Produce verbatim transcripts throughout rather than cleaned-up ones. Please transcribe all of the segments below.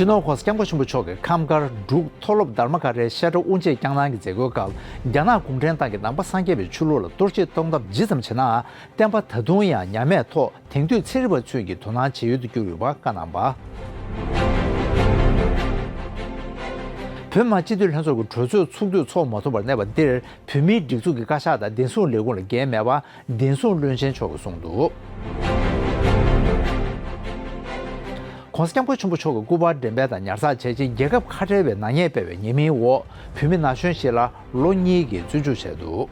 སྤྱི་ནོར་༸གོང་ས་༸སྐྱབས་མགོན་ཆེན་པོ་མཆོག་གིས་ཁམས་དཀར་འབྲུག་མཐོ་སློབ་དྷརྨ་ཀ་རའི་བཤད་གྲྭ་དབུ་འབྱེད་བསྐྱངས་གནང་གི་མཛད་སྒོའི་སྐབས། རྒྱ་ནག་གུང་ཁྲན་ཏང་གིས་ནང་པ་སངས་རྒྱས་པའི་ཆོས་ལུགས་ལ་གཏོར་བཤིག་གཏོང་ཐབས་ཇི་ཙམ་བྱས་ནའང་། བསྟན་པ་ད་དུང་ཡང་ཉམས་མེད་ཐོག་དེང་དུས་ཚན་རིག་པ་ཚོས་ཀྱིས་དོ་སྣང་བྱེད་ཡུལ་དུ་གྱུར་ཡོད་པ་བཀའ་གནང་བ། བོད་མི་མང་སྤྱི་འཐུས་ལྷན་ཚོགས་ཀྱི་གྲོས་ཚོགས་ཚོགས་དུས་ཚོགས་མ་ཐུབ་པར་གནས་པ་འདིར། བོད་མིའི་སྒྲིག་འཛུགས་ཀྱི་བཀའ་ཤག་དང་བདེ་སྲུང་ལས་ཁུངས་ལ་འགན་མེད་པ་བདེ་སྲུང་བློན་ཆེན་མཆོག་གིས་གསུངས་འདུག། ༸གོང་ས་༸སྐྱབས་མགོན་ཆེན་པོ་མཆོག་གི་སྐུ་པར་འགྲེམས་སྤེལ་དང་ཉར་ཚགས་བྱས་རྗེས། རྒྱལ་ཁབ་ཁ་བྲལ་བའི་ནག་ཉེས་སྤེལ་བའི་ཉེས་མིང་འོག་བོད་མི་ན་གཞོན་ཞིག་ལ་ལོ་གཉིས་ཀྱི་བཙོན་འཇུག་བྱས་འདུག།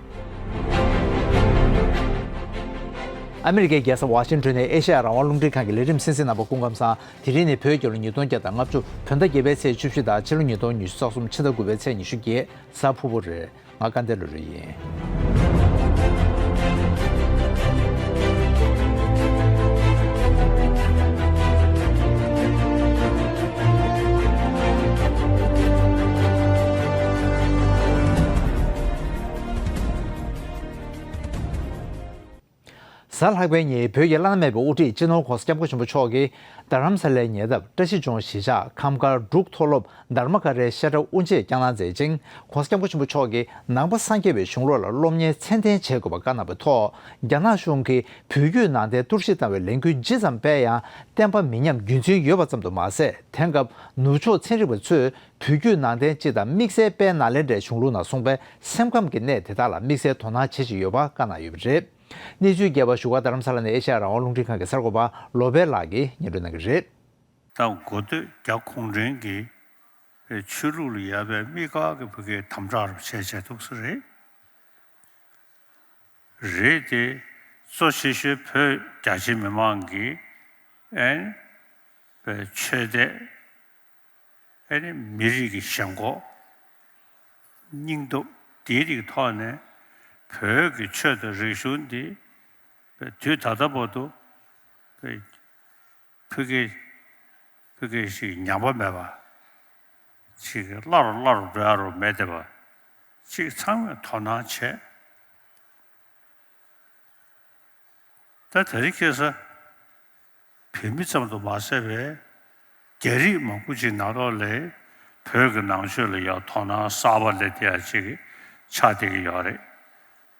ཨ་མི་རི་ཀའི་རྒྱལ་ས་ཝ་ཤིང་ཊོན་ནས་ཨེ་ཤེ་ཡ་རང་དབང་རླུང་འཕྲིན་ཁང་གི་ལས་རིམ་གསན་གཟིགས་གནང་བ་སྐུ་ཁམས་བཟང་། དེ་རིང་ནི་བོད་རྒྱལ་ལོ་ཉིས་སྟོང་བརྒྱ་དང་ལྔ་བཅུ། བོད་ཟླ་བརྒྱད་པའི་ཚེས་བཅུ་བཞི་དང་ཕྱི་ལོ་ཉིས་སྟོང་ཉི་ཤུ་རྩ་གསུམ་ཕྱི་ཟླ་དགུ་པའི་ཚེས་ཉི་ཤུ་བརྒྱད་གཟའ་ཕུར་བུ་རེད། ང་སྐལ་ལྡན་བློ་གྲོས་ཡིན། གཟའ་ལྷག་པའི་ཉིན་བོད་ཀྱི་བླ་ན་མེད་པའི་དབུ་ཁྲིད་སྤྱི་ནོར་༸གོང་ས་༸སྐྱབས་མགོན་ཆེན་པོ་མཆོག་གིས་རྡ་རམ་ས་ལའི་ཉེ་འདབས་བཀྲ་ཤིས་ལྗོངས་གཞིས་ཆགས་ཁམས་དཀར་འབྲུག་མཐོ་སློབ་དྷརྨ་ཀ་རའི་བཤད་གྲྭ་དབུ་འབྱེད་བསྐྱངས་གནང་མཛད་ཅིང་། ༸གོང་ས་༸སྐྱབས་མགོན་ཆེན་པོ་མཆོག་གིས་ནང་པ་སངས་རྒྱས་པའི་གཞུང་ལུགས་ལ་སློབ་གཉེར་ཚད་ལྡན་བྱེད་དགོས་པ་བཀའ་གནང་བའི་ཐོག་རྒྱ་ནག་གཞུང་གིས་བོད་བརྒྱུད་ནང་བསྟན་གཏོར་བཤིག་བཏང་བའི་ལས་འགུལ་ཇི་ཙམ་སྤེལ་ཡང་། བསྟན་པ་མི་ཉམས་རྒྱུན་འཛིན་ཡོད་པ་ཙམ་དུ་མ་ཟད། དེང་སྐབས་ནུབ་ཕྱོགས་ཚན་རིག་པ་ཚོས་བོད་བརྒྱུད་ནང་བསྟན་སྤྱི་དང་དམིགས་བསལ་དཔལ་ནཱ་ལེནྡྲའི་གཞུང་ལུགས་ནང་གསུངས་པའི་སེམས་ཁམས་ཀྱི་གནས་དེ་དག་ལ་དམིགས་བསལ་དོ་སྣང་བྱེད་བཞིན་ཡོད་པ་བཀའ་གནང་ཡོད་པ་རེད། གནས་ཚུལ་རྒྱས་པ་བཞུགས་སྒར་རྡ་རམ་ས་ལ་ནས་ཨེ་ཤ་ཡ་རང་དབང་རླུང་འཕྲིན་ཁང་གི་གསར་འགོད་པ་བློ་བྷེ་ལགས་ཀྱིས་སྙན་སྒྲོན་གནང་གི་རེད། ད་འགོ་སྟོད་རྒྱ་གུང་ཁྲན་གྱི་ཆོས་ལུགས་ལ་ཡོད་པའི་དམིགས་བཀར་གྱི་ཕ་གིའི་དམ་དྲག་རུ་བྱས་བྱས་འདུག་ས་རེད། རེད་དེ། གཙོ་ཆེ་ཤོས་བོད་རྒྱ་ཆེ་མི་མང་གི་ཨན་པའི་ཆོས་དད། ཨ་ནི་མི་རིགས་ཀྱི་ཞེན་ཁོག་སྙིང་སྟོབས་དེའི་རིགས་ཐོག་ནས་བོད་ཀྱི་ཆོས་དང་རིག་གཞུང་འདི་དུས་ད་ལྟ་བར་དུ་ཕ་གི་ཕ་གི་ཞིག་ཉམས་པ་མེད་པ་ཅིག་སླར་སླར་འགྲོ་ཡ་རུ་མེད་བསྡད་པ་ཅིག་ཚང་མས་དོ་སྣང་བྱས། ད་དེ་རིང་ཁ་སང་བོད་མི་ཙམ་དུ་མ་ཟད་པའི་རྒྱ་རིགས་མང་པོ་ཅིག་ནང་ལོགས་ལ་བོད་ཀྱི་ནང་ཆོས་ལ་ཡང་དོ་སྣང་གསར་པ་སླེབས་བསྡད་ཡ་ཅིག་ཆགས་བསྡད་ཀྱི་ཡོད་རེད།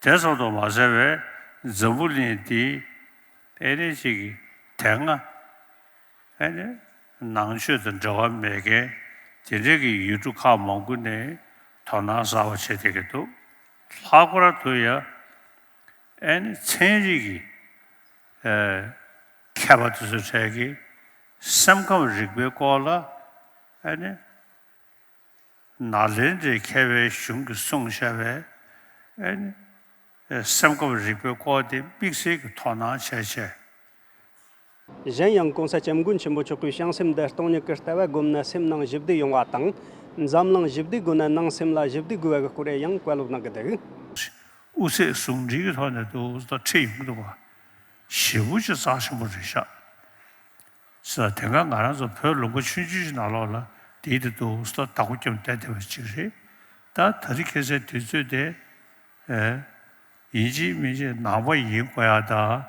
དེ་ཙམ་དུ་མ་ཟད་པའི་འཛམ་བུ་གླིང་འདིའི་ཨེ་ནི་ཅིག་དེ་སྔ་ཨེ་ནི་ནང་ཆོས་དང་འབྲེལ་བ་མེད་མཁན་དེ་འདྲ་གི་ཡུལ་གྲུ་ཁག་མང་པོ་ནས་དོ་སྣང་གསར་པ་བྱེད་བསྡད་ཀྱི་འདུག། ལྷག་པར་དུ་ཡང་ཨེ་ནི་ཚན་རིག་གི་ཨེ་མཁས་པ་དེ་ཚོའི་གྲས་ཀྱིས་སེམས་ཁམས་རིག་པའི་སྐོར་ལ་ཨེ་ནི་ནཱ་ལེནྡྲའི་མཁས་པའི་གཞུང་གིས་གསུངས་བཞག་པའི་ཨེ་ནི་ཨེ་སེམས་ཁམས་རིག་པའི་སྐོར་དེ་དམིགས་བསལ་གྱི་དོ་སྣང་བྱས་བྱས། གཞན་ཡང་༸གོང་ས་༸སྐྱབས་མགོན་ཆེན་པོ་མཆོག་གིས་བྱང་སེམས་འདི་སྟོང་ཉིད་ཀྱི་ལྟ་བ་བསྒོམས་ན་སེམས་ནང་ཞི་བདེ་ཡོང་བ་དང་། འཛམ་གླིང་ཞི་བདེ་དགོས་ན་ནང་སེམས་ལ་ཞི་བདེ་དགོས་པ་གི་སྐོར་ཡང་བཀའ་སློབ་གནང་གི་འདུག། དབུ་ཚད་ཟུང་འབྲེལ་གྱི་ཐོག་ནས་འདུག་ད་ཁྲིད་ཡོང་གི་འདུག་བ། ཞེ་པོ་ཅིག་རྩ་ཆེན་པོ་རེད་ཤག། ས་དེ་སྔ་ང་རང་ཚོ་བོད་ལུང་པ་ཆུང་ཆུང་ཞིག་ནང་ལོགས་ལ་དེའི་དེ་འདུག་ས་བདག་པོ་བརྒྱབ་བསྡད་བསྡད་པ་ཅིག་རེད། ད་ད་རེས་ཁ་སང་དུས་ཚོད་དེ་ཨེ་ཡིན་གཅིག་མིན་གཅིག་ནང་པ་ཡིན་དགོས་ཡ་དང་།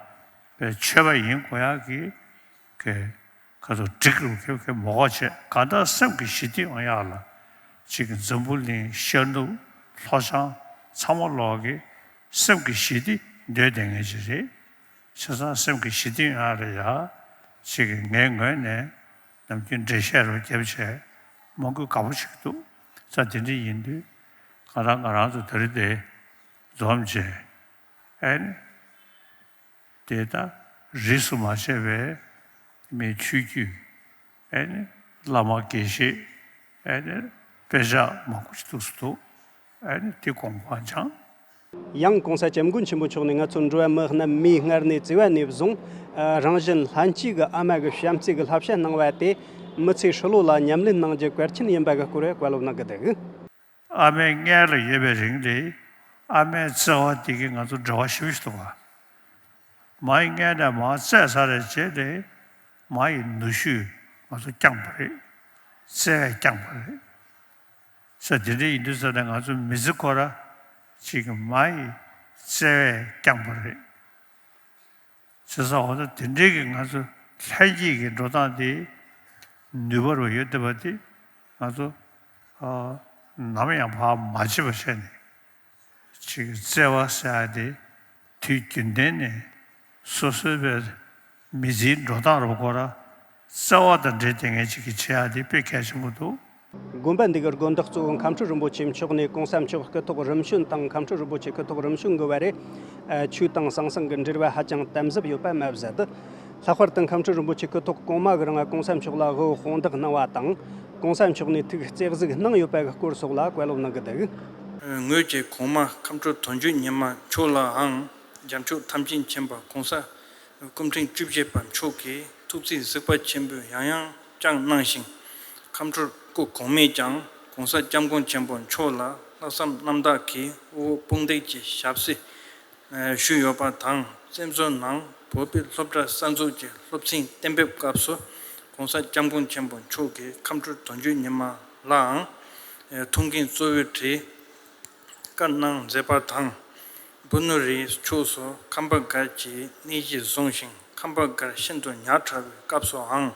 པའི་ཆོས་པ་ཡིན་དགོས་ཡག་གི་གི་ཁ་ཐུག་འགྲིག་རུ་ཁེ་ཁེ་མོ་གོ་བྱེད་གང་ལྟར་སེམས་ཀྱི་ཞི་བདེ་ཡོང་ཡག་ལ་ཅིག་གི་འཛམ་བུ་གླིང་ཤར་ནུབ་ལྷོ་བྱང་ཚང་མ་ལོག་གི་སེམས་ཀྱི་ཞི་བདེ་འདོད་བསྡད་མཁན་ཅིག་རེད། བྱས་ཙང་སེམས་ཀྱི་ཞི་བདེ་ཡོང་ཡག་ལ་ཡ་ཅིག་གི་ངའི་ངོས་ནས་ནམ་རྒྱུན་འགྲེལ་བཤད་རུ་བརྒྱབ་བྱས་མང་པོས་དགའ་པོ་བྱེད་ཀྱི་འདུག། ས་དེ་འདྲ་ཡིན་དུས་གང་ལྟར་ང་རང་ཚོ་དེ་རིང་དེ་འཛོམས་བྱས་ཨེ་ནི། དེ་ལྟར་རིས་སུ་མ་ཆད་པའི་མི་ཆོས་བརྒྱུད་ཨེ་ནི་བླ་མ་དགེ་བཤེས་ཨེ་ནི་དཔེ་ཆ་མང་པོ་ཞིག་འདུག་སུ་འདུག། ཨེ་ནི་དེ་དགོངས་པ་འཆང་། ཡང་༸གོང་ས་༸སྐྱབས་མགོན་ཆེན་པོ་མཆོག་ནས་ང་ཚོ་འགྲོ་བ་མིའི་རྣམས་མིའི་སྔར་ནས་བརྩེ་བ་ནས་བཟུང་། རང་བཞིན་ལྷན་སྐྱེས་ཀྱི་ཨ་མ་གི་བྱམས་བརྩེ་གི་བསླབ་བྱ་གནང་བ་དེ་མི་ཚེ་ཧྲིལ་བོ་ལ་ཉམས་ལེན་གནང་རྒྱུ་གལ་ཆེན་ཡིན་པ་གི་སྐོར་བཀའ་སློབ་གནང་གི་འདུག། ཨ་མའི་མངལ་ལ་ཡོད་པའི་རིང་ལ་ཨ་མའི་བརྩེ་བ་དེ་གིས་ང་ཚོ་འབྲེལ་བ་ཞེ་པོ་ཞིག་ཐུབ་པ། མ་ཡི་མངལ་ནས་མར་བཙས་ཚར་བའི་རྗེས་ལ་མ་ཡི་ནུ་ཞོས་ང་ཚོ་བསྐྱངས་པ་རེད། བརྩེ་བས་བསྐྱངས་པ་རེད། ས་དེ་འདྲ་ཡིན་དུས་ས་ནས་ང་ཚོ་མི་ཚེ་ཁོ་ར་ཅིག་མ་ཡི་བརྩེ་བས་བསྐྱངས་པ་རེད། བྱས་ཙང་འོ་ན་དེ་འདྲའི་གི་ང་ཚོ་ལྷན་སྐྱེས་ཀྱི་འགྲོ་སྟངས་དེ་ ནུས་པ་རུ་ཡོད་བསྡད་པ་དེ་ང་ཚོ་ཨ་ནམ་ཡང་བར་མ་ཆད་པ་བྱས་ནས་ཅིག་བརྩེ་བ་ཟེར་ཡ་དེ་དུས་རྒྱུན་ལྡན་ནས་སོ་སོའི་བའི་མི་ཚེའི་འགྲོ་སྟངས་རུ་ཁོ་ར་བརྩེ་བ་དང་འབྲེལ་ཏེ་ངས་ཅིག་གི་བྱེད་ཡ་དེ་དཔེ་གལ་ཆེན་པོ་འདུག། དགོན་པ་འདི་གི་དགོན་བདག་གཙོ་བོ་མཁན་སྤྲུལ་རིན་པོ་ཆེ་མཆོག་ནས་གོང་ས་མཆོག་སྐུ་ཐོག་རིམ་བྱོན་དང་། མཁན་སྤྲུལ་རིན་པོ་ཆེ་སྐུ་ཐོག་རིམ་བྱོན་གི་བར་རེ་ཆོས་དང་ཟང་ཟིང་གི་འབྲེལ་བ་ཧ་ཅང་དམ་ཟབ་ཡོད་པ་མ་ཟད། ལྷག་པར་དུ་མཁན་སྤྲུལ་རིན་པོ་ཆེ་སྐུ་ཐོག་གོང་མ་གི་རིང་གོང་ས་མཆོག་ལ་དབུ་དཔུང་འདེགས་གནང་བ་དང་། གོང་ས་མཆོག་ནས་ཐུགས་རྩེ་གཟིགས་གནང་ཡོད་པ་གི་སྐོར་སོགས་ལ་བཀའ་སློབ་གནང་གི་འདུག། ངོས་ཀྱིས་གོང་མ་མཁའ་འགྲོ་དོན་བརྒྱུད་ཉི་མ་མཆོག་ལའང་། རྒྱལ་མཆོག་ཐམས་ཅད་མཁྱེན་པ་གོང་ས་སྐུ་ཕྲེང་བཅུ་བཞི་པ་མཆོག་གིས་ཐུགས་རྩིས་གཟིགས་པ་ཆེན་པོས་ཡང་ཡང་བསྐྱངས་གནང་ཞིང་། མཁའ་འགྲོ་སྐུ་གོང་མས་ཀྱང་གོང་ས་སྐྱབས་མགོན་ཆེན་པོ་མཆོག་ལ་ལྷག་བསམ་རྣམ་དག་གིས་དབུ་དཔུང་འདེགས་ཀྱི་ཞབས་སོར་ཞུས་ཡོད་པ་དང་། བཙན་བྱོལ་ནང་བོད་པའི་སློབ་གྲྭ་གསར་འཛུགས་ཀྱི་སློབ་ཚན་གཏན་འབེབས་སྐབས་སུ་གོང་ས་སྐྱབས་མགོན་ཆེན་པོ་མཆོག་གིས་མཁའ་འགྲོ་དོན་བརྒྱུད་ཉི་མ་ལའང་ཐུགས་འགན་གཙོ་བོའི་གྲས་བཀའ་གནང་མཛད་པ་དང་། བུ་ནུ་རིའི་ཕྱོགས་སུ་ཁམས་པ་སྒར་གྱི་གནས་གཞི་བཟུང་ཞིང་། ཁམས་པ་སྒར་ཤིན་ཏུ་ཉག་ཕྲ་བའི་སྐབས་སུའང་།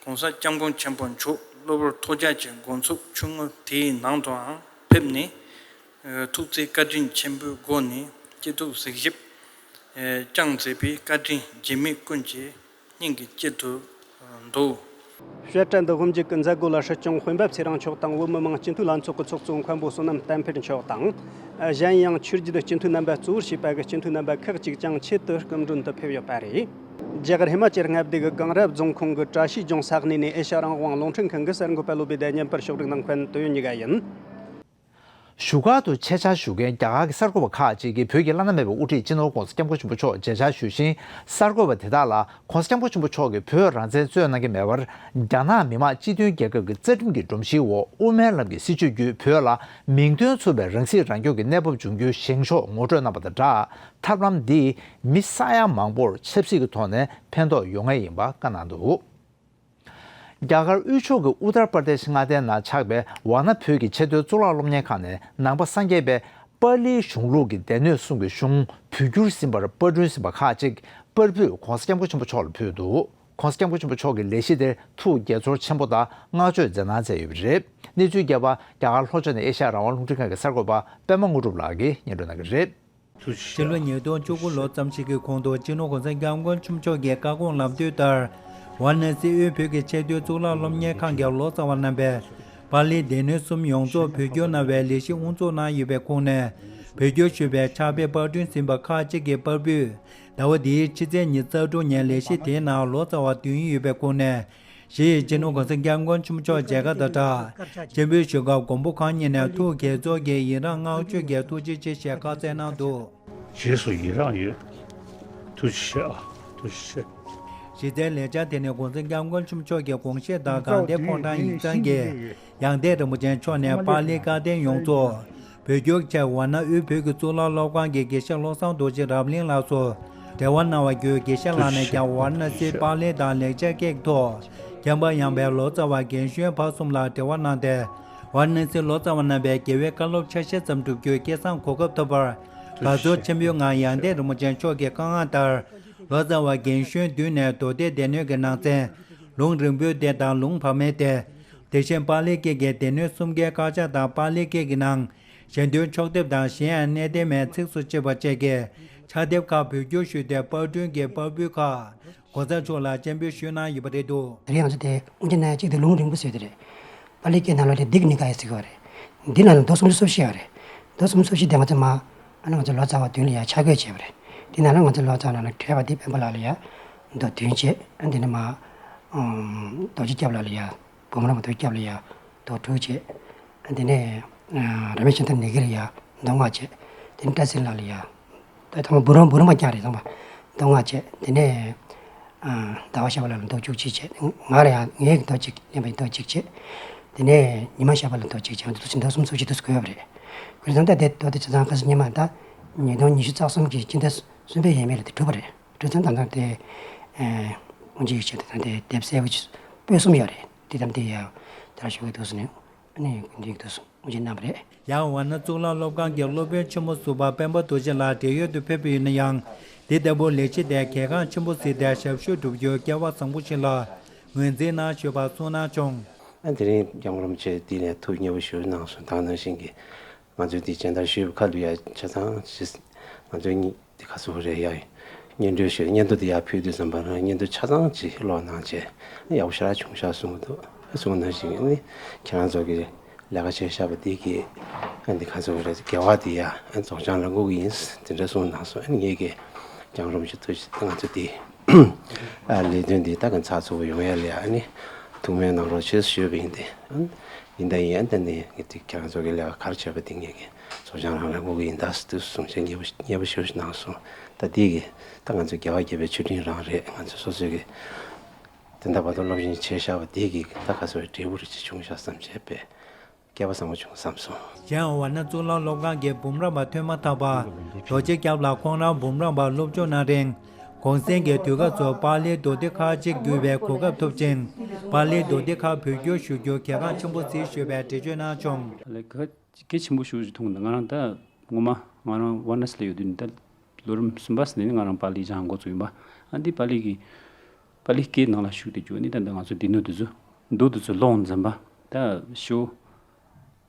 གོང་ས་སྐྱབས་མགོན་ཆེན་པོ་མཆོག་གློ་བུར་ཐོལ་རྒྱག་གི་འགོ་ཚུགས་ཆུང་ངུ་དེའི་ནང་དུའང་ཕེབས་ནས། ཐུགས་བརྩེའི་བཀའ་དྲིན་ཆེན་པོའི་སྒོ་ནས་སྐྱིད་སྡུག་གཟིགས་ཞིབ་བསྐྱངས་མཛད་པའི་བཀའ་དྲིན་རྗེས་མི་ཀུན་གྱི་སྙིང་གི་དཀྱིལ་དུ་འདུག། དཔྱ་ཁྲལ་འདི་དབུ་འབྱེད་ཀྱི་མཛད་སྒོ་ལ་སྲིད་སྐྱོང་སྤེན་པ་ཚེ་རིང་མཆོག་དང་བོད་མི་མང་སྤྱི་འཐུས་ལྷན་ཚོགས་ཀྱི་ཚོགས་གཙོ་མཁན་པོ་བསོད་ནམས་བསྟན་འཕེལ་མཆོག་དང་། གཞན་ཡང་ཆོས་བརྒྱུད་སྤྱི་འཐུས་རྣམ་པ་གཙོ་བོར་བྱས་པ་གི་སྤྱི་འཐུས་རྣམ་པ་ཁག་ཅིག་ཀྱང་ཆེད་དུ་སྐུ་མགྲོན་དུ་ཕེབས་ཡོད་པ་རེད། རྒྱ་གར་ཧི་མ་ཅལ་མངའ་སྡེ་གི་གངས་རི་རྫོང་ཁོངས་ཀྱི་བཀྲ་ཤིས་ལྗོངས་ས་གནས་ནས་ཨེ་ཤ་ཡ་རང་དབང་རླུང་འཕྲིན་ཁང་གི་གསར་འགོད་པ་བློ་བདེ་ལྡན་བསྙེན་པར་ཕྱོགས་སྒྲིག་གནང་མཁན་དོན་ཡོད་ཉི་ག་ཡིན། བཞུགས་སྒར་དུ་ཆེད་བཅར་ཞུ་མཁན་རྒྱ་གར་གྱི་གསར་འགོད་པ་ཁག་ཅིག་གིས་བོད་ཀྱི་བླ་ན་མེད་པའི་དབུ་ཁྲིད་སྤྱི་ནོར་༧གོང་ས་༧སྐྱབས་མགོན་ཆེན་པོ་མཆོག་མཇལ་བཅར་ཞུས་ཤིང་། གསར་འགོད་པ་དེ་དག་ལ་༧གོང་ས་༧སྐྱབས་མགོན་ཆེན་པོ་མཆོག་གིས་བོད་རང་བཙན་རྩོད་གནང་གི་མེད་པར། རྒྱ་ནག་མི་དམངས་སྤྱི་མཐུན་རྒྱལ་ཁབ་ཀྱི་རྩ་ཁྲིམས་ཀྱི་སྒྲོམ་གཞིའི་འོག་དབུ་མའི་ལམ་གྱི་སྲིད་བྱུས་བརྒྱུད་བོད་ལ་མིང་དོན་མཚུངས་པའི་རང་སྲིད་རང་སྐྱོང་གི་གནས་བབ་འབྱུང་རྒྱུའི་བཞེངས་ཕྱོགས་ངོ་སྤྲོད་གནང་བ་དང་སྦྲགས། ཐབས་ལམ་འདིས་མི་ས་ཡ་མང་པོར་ཆབ་སྲིད་ཀྱི་ཐོག་ནས་ཕན་ཐོགས་ཡོང་ངེས་ཡིན་པ་བཀའ་གནང་འདུག། རྒྱ་གར་དབུས་ཕྱོགས་ཀྱི་ཨུ་ཏར་པར་དེཤ་མངའ་སྡེའི་ནང་ཆགས་པའི་ཝཱ་ཎ་བོད་ཀྱི་ཆེས་མཐོའི་གཙུག་ལག་སློབ་གཉེར་ཁང་ནས་ནང་པ་སངས་རྒྱས་པའི་པཱ་ལིའི་གཞུང་ལུགས་ཀྱི་སྡེ་སྣོད་གསུམ་གྱི་གཞུང་བོད་བསྒྱུར་ཟིན་པར་པར་སྐྲུན་ཟིན་པ་ཁག་ཅིག་པར་ཕུད་༧གོང་ས་༧སྐྱབས་མགོན་ཆེན་པོ་མཆོག་ལ་ཕུལ་འདུག། ༧གོང་ས་༧སྐྱབས་མགོན་ཆེན་པོ་མཆོག་གིས་ལས་གཞི་དེར་ཐུགས་དགྱེས་ཚོར་ཆེན་པོ་དང་བསྔགས་བརྗོད་མཛད་གནང་མཛད་ཡོད་པ་རེད། གནས་ཚུལ་རྒྱས་པ་རྒྱ་གར་ལྷོ་ཕྱོགས་ནས་ཨེ་ཤ་ཡ་རང་དབང་རླུང་འཕྲིན་ཁང་གི་གསར་འགོད་པ་པད་མ་དངོས་གྲུབ་ལགས་ཀྱིས་སྙན་སྒྲོན་གནང་གི་རེད། ཕྱི་ལོ་ཉིས་སྟོང་བཅུ་དགུ་ལོ་ཙམ་ཞིག་གི་གོང་དུ་སྤྱི་ནོར་༧གོང་ས་༧སྐྱབས་མགོན་ཆེན་པོ་མཆོག་གི་བཀའ་དགོངས་ལམ་སྟོན་ལྟར། ཝཱ་ར་ཎ་སི་དབུས་བོད་ཀྱི་ཆེས་མཐོའི་གཙུག་ལག་སློབ་གཉེར་ཁང་གི་ལོ་ཙཱ་བ་རྣམ་པས་པཱ་ལིའི་སྡེ་སྣོད་གསུམ་ཡོངས་རྫོགས་བོད་བསྒྱུར་གནང་བའི་ལས་གཞི་དབུ་འཛུགས་གནང་ཡོད་པའི་ཁོངས་ནས། བོད་བསྒྱུར་ཞུས་པའི་ཕྱག་དཔེ་པར་སྐྲུན་ཟིན་པ་ཁག་ཅིག་གི་པར་ཕུད། ཟླ་བ་འདིའི་ཕྱི་ཚེས་ཉི་ཤུ་རྩ་དྲུག་ཉིན་ལས་གཞི་དེའི་ནང་ལོ་ཙཱ་བ་བདུན་ཡོད་པའི་ཁོངས་ནས། ཞེས་སྤྱི་ནོར་༧གོང་ས་༧སྐྱབས་མགོན་ཆེན་པོ་མཆོག་མཇལ་ཁ་དང་སྦྲགས། སྤྱན་འབུལ་ཞུ་སྐབས་མགོན་པོ་གང་ཉིད་ནས་ཐུགས་དགྱེས་ཚོར་གྱིས་ཡི་རངས་བསྔགས་བརྗོད་ཀྱི་ཐུགས་རྗེ་ཆེ་ཞེས་ཁ་གསལ་གནང་འདུག། རྗེས་སུ་ཡི་རངས་ཡོད། ཐུགས་རྗེ་ཆེ་ཨ། ཐུགས་རྗེ་ཆེ། གཞི་རྩའི་ལས་འཆར་དེ་ནི་༧གོང་ས་༧སྐྱབས་མགོན་ཆེན་པོ་མཆོག་གི་དགོངས་བཞེད་དང་དགའ་ལྡན་ཕོ་བྲང་ཡིག་ཚང་གི་ཡང་སྟེང་རིན་པོ་ཆེ་མཆོག་ནས་པཱ་ལིའི་བཀའ་བསྟན་ཡོངས་རྫོགས་བོད་བསྒྱུར་ཆེད་ཝཱ་ཎ་དབུས་བོད་ཀྱི་གཙུག་ལག་སློབ་ཁང་གི་དགེ་བཤེས་བློ་བཟང་རྡོ་རྗེ་རབ་གླིང་ལགས་སུ་འབྲེལ་བ་གནང་བ་བརྒྱུད། དགེ་བཤེས་ལགས་ནས་ཀྱང་ཝཱ་ར་ཎ་སིའི་པཱ་ལི་དང་ལེགས་སྦྱར་སྐད་ཐོག་མཁྱེན་པ་ཡངས་པའི་ལོ་ཙཱ་བ་རྒན་གཞོན་བར་གསུམ་ལ་འབྲེལ་བ་གནང་སྟེ། ཝཱ་ར་ཎ་སིའི་ལོ་ཙཱ་བ་རྣམ་པས་དགེ་བའི་བཀའ་སློབ་ཆ་ཤས་ཙམ་སྒྲུབ་རྒྱུའི་སྐལ་བཟང་གོ་སྐབས་ཐོབ་པར་དགའ་ཚོར་ཆེན་པོའི་ངང་ཡང་སྟེང་རིན་པོ་ཆེ་མཆོག་གི་བཀའ་མངགས་ལྟར། ལོ་ཙཱ་བ་རྒན་གཞོན་བདུན་ནས་མདོ་སྡེའི་སྡེ་སྣོད་ཀྱི་ནང་ཚན། ལུང་རིང་པོའི་སྡེ་དང་ལུང་བར་མའི་སྡེ། དེ་བཞིན་པཱ་ལིའི་སྐད་ཀྱི་སྡེ་སྣོད་གསུམ་ཀའི་དཀར་ཆག་དང་པཱ་ལིའི་སྐད་ཀྱི་ནང་། གཞན་དོན་ཕྱོགས་བསྡེབས་དང་གཞན་ཡང་གནད་དོན་མའི་ཚིགས་སུ་བཅད་པ་བཅས་ཀྱི་ཕྱག་དེབ་ཁག་བོད་བསྒྱུར་ཞུས་ཏེ་པར་སྐྲུན་གྱི་པར་འབུལ་ཁག་གོང་ས་མཆོག་ལ་སྤྱན་འབུལ་ཞུས་གནང་ཡོད་པ་རེད་འདུག། དེ་རིང་ང་ཚོ་དེ་དབུ་འབྱེད་གནང་ཡ་གཅིག་དེ་ལུང་རིང་པོ་ཟེར་དེ་རེད། པཱ་ལིའི་སྐད་ནང་ལོགས་དེ་དིག་ནི་ཀ་ཡ་ཟེར་གྱི་ཡོད་རེད། འདི་ནང་ལ་མདོ་སུམ་ཅུ་སོ་བཞི་ཡོད་རེད། མདོ་སུམ་ཅུ་སོ་བཞི་དེ་ང་ཚོ་མ་ཨ་ནི་ང་ཚོ་ལོ་ཙཱ་བ་བདུན་ལ་ཡ་ཕྱག་བཀོད་བྱས་པ་རེད། དེ་ནང་ལ་ང་ཚོ་ལོ་ཙཱ་བ་ནང་ལ་གྲས་པ་དེ་སྤེན་པ་ལགས་ལ་ཡ་མདོ་བདུན་བྱས། ཨ་འདི་ནི་མ་ཨམ་རྡོ་རྗེ་སྐྱབས་ལགས་ལ་ཡ། བུམ་རམས་པ་རྡོ་རྗེ་སྐྱབས་ལ་ཡ་མདོ་དྲུག་བྱས། དེ་ནས་ར་མེ་ཤན་ཐ་ནེ་གི་ལ་ཡ་མདོ་ལྔ་བྱས། དེ་ནས་བཀྲ་ཤིས་ལགས་ལ་ཡ་ད་ཐ་མ་བུ་རམ་བུ་རམས་པ་རྐྱང་རེད་ཚང་མ་མདོ་ལྔ་བྱས། དེ་ནས་ཟླ་བ་ཤར་བ་ལགས་ལ་མདོ་བཅུ་གཅིག་བྱས། ང་ལ་ཡ་ངའི་མདོ་གཅིག་ལེན་པའི་མདོ་གཅིག་བྱས། དེ་ནས་ཉི་མ་ཤར་བ་ལ་མདོ་གཅིག་བྱས། ང་ཚོ་ཚོ་མདོ་སུམ་ཅུ་སོ་བཞི་དུ་བགོས་པ་རེད། བགོས་ཙང་ད་དེ་མདོ་དེ་བྱས་ཙང་ཁ་སང་སྔོན་མ་ད་ཉིས་སྟོང་ཉི་ཤུ་རྩ་གསུམ་གྱི་སྤྱི་ཟླ་གསུམ་པའི་ཡས་མས་ལ་དེ་གྲུབ་པ་རེད། བགྲོ་གླེང་དང་ད་དེ་དབུ་འབྱེད་ཡིག་ཆ་དེ་དང་དེ་དེབ་གསལ་པོ་ཅིག་པོད་གསུམ་ཡོད་རེད། དེ་དང་དེ་ཡང་དེ་ལ་ཞུ་གི་འདུག་ཟེར་ནས་ཨ་ནི་དགོན་སྡེ་གི་འདུག་སེ་དབུ་འབྱེད་གནང་བ་རེད། ཡང་ཝཱ་ཎ་གཙུག་ལག་སློབ་ཁང་གི་སློབ་དཔོན་ཆེན་མོ་ཟུར་པ་སྤེན་པ་རྡོ་རྗེ་ལགས་བགྲེས་ཡོལ་དུ་ཕེབས་པ་ཡིན་ན་ཡང་། དེ་ལྟ་བུའི་ལས་གཞི་དེ་གལ་འགངས་ཆེན་པོ་གཟིགས་ཏེ་ཞབས་ཞུ་བསྒྲུབ་རྒྱུའི་སྐལ་བ་བཟང་པོ་ཞིག་ལ། ངོས་འཛིན་གནང་ཞུས་པ་གསུངས་གནང་བྱུང་། ཨ། དེ་རིང་སྐྱབས་མགོན་རིན་པོ་ཆེ་འདི་ནས་ཐུགས་མཉེས་པོ་ཞུ་གནང་སོང་། ད་ནང་བཞིན་གྱི་ང་ཚོའི་འདི་སྦྱིན་བདག་ཞུས་པ་ཁ་ལུ་ཡ་ཆ་ཚང་ཞིག་ང་ཚོའི་གཉིས་འདི་ཁ་སོ་རེ་ཡ་སྙན་སྒྲོན་ཞུས། སྙན་ཐོ་འདི་ཡ་ཕུལ་དུས་ཙམ་པ་རང་སྙན་ཐོ་ཆ་ཚང་ཅིག་ཀློག་གནང་བྱས་ཡག་པོ་ཞེ་དྲག་བྱུང་ཤག་གསུངས་འདུག། གསུངས་ནང་བཞིན་ནི་ཁྱེད་རང་ཚོ་གི་ལས་ཀ་བྱས་བཞག་པ་འདི་གི་ཨ་འདི་ཁ་སོ་རེ་དགེ་བ་འདི་ཡ་རྫོགས་བྱང་རང་འགུག་གི་ཡིན་དེ་འདྲ་གསུངས་གནང་སོང་། ཨ་ནི་ངེད་ཀྱི་སྐྱབས་མགོན་རིན་པོ་ཆེ་ཐུགས་རྗེ་ང་ཚོ་འདི། ཨ། ལས་དོན་འདི་ད་ག་ཚགས་ཚུད་པོ་ཡོང་ཡ་ལ་ཨ་ནི་ཐུགས་སྨོན་གནང་རོགས་བྱེད་ཞུས་པ་ཡིན་ཏེ། ཨ། ཡིན་ད་ཡིན། ཨ་ད་ནི་ངས་དེ་ཁྱེད་རང་ཚོ་གི་ལས་ཀ་ག་རེ་བྱས་པ་དེ་ངེད་ཀྱི་རྫོགས་བྱང་རང་རང་འགུག་གི་ཡིན་ད་ཟེར་དུས་གསུང་བཤད་མཉེས་པོ་མཉེས་པོ་ཞུ་གནང་སོང་། ད་དེ་གི་ད་ང་ཚོ་རྒྱལ་བ་དགྱེས་པའི་མཆོད་སྤྲིན་རང་རེད། ང་ཚོ་སོ་སོའི་གི་དེ་འདྲ་བར་དུ་སློབ་སྦྱོང་བྱས་བཞག་པ་དེ་གི་ད་ག་ཚོད་འབྲས་བུ་རེ་ཅིག་བྱུང་ཤག་བསམ་བྱས་པས། སྐལ་བ་བཟང་པོ་བྱུང་བསམ་སོང་། གཞན་ཝཱ་ཎ་གཙུག་ལག་སློབ་ཁང་གི་འབུམ་རམས་པ་ཐོན་མ་ཐག་པ་རྡོ་རྗེ་སྐྱབས་ལགས་ཁོང་རང་འབུམ་རམས་པར་སློབ་སྦྱོང་གནང་རིང་། གུང་སེང་གི་དུས་སྐབས་སུ་པཱ་ལིའི་མདོ་སྡེ་ཁག་ཅིག་བསྒྱུར་བའི་གོ་སྐབས་ཐོབ་ཅིང་། པཱ་ལིའི་མདོ་སྡེ་ཁག་བོད་བསྒྱུར་ཞུ་རྒྱུ་གལ་འགངས་ཆེན་པོ་བརྩིས་ཞུས་པའི་འགྲེལ་བརྗོད་གནང་བྱུང་། ལས་ཀ་གལ་ཆེན་པོ་ཞིག་མཐོང་འདུག། ང་རང་ད་ངོ་མ་ང་རང་ཝཱ་ཎ་སི་ལ་ཡོད་དུས་ནི་ད་ལོ་རིམ་གསུམ་པ་ཟིན་ནས་ང་རང་པཱ་ལི་སྦྱང་འགོ་བཙུགས་ཡིན་པ། ཨ་འདི་པཱ་ལི་གི་པཱ་ལི་སྐད་ནང་ལ་ཞུགས་ཏེ་འཇུག་ནི་ད་ད་ང་ཚོ་འདི་ནོ་དེ་ཚོ་མདོ་དེ་ཚོ་ཀློག་འཛིན་པ་ད་ཤོ།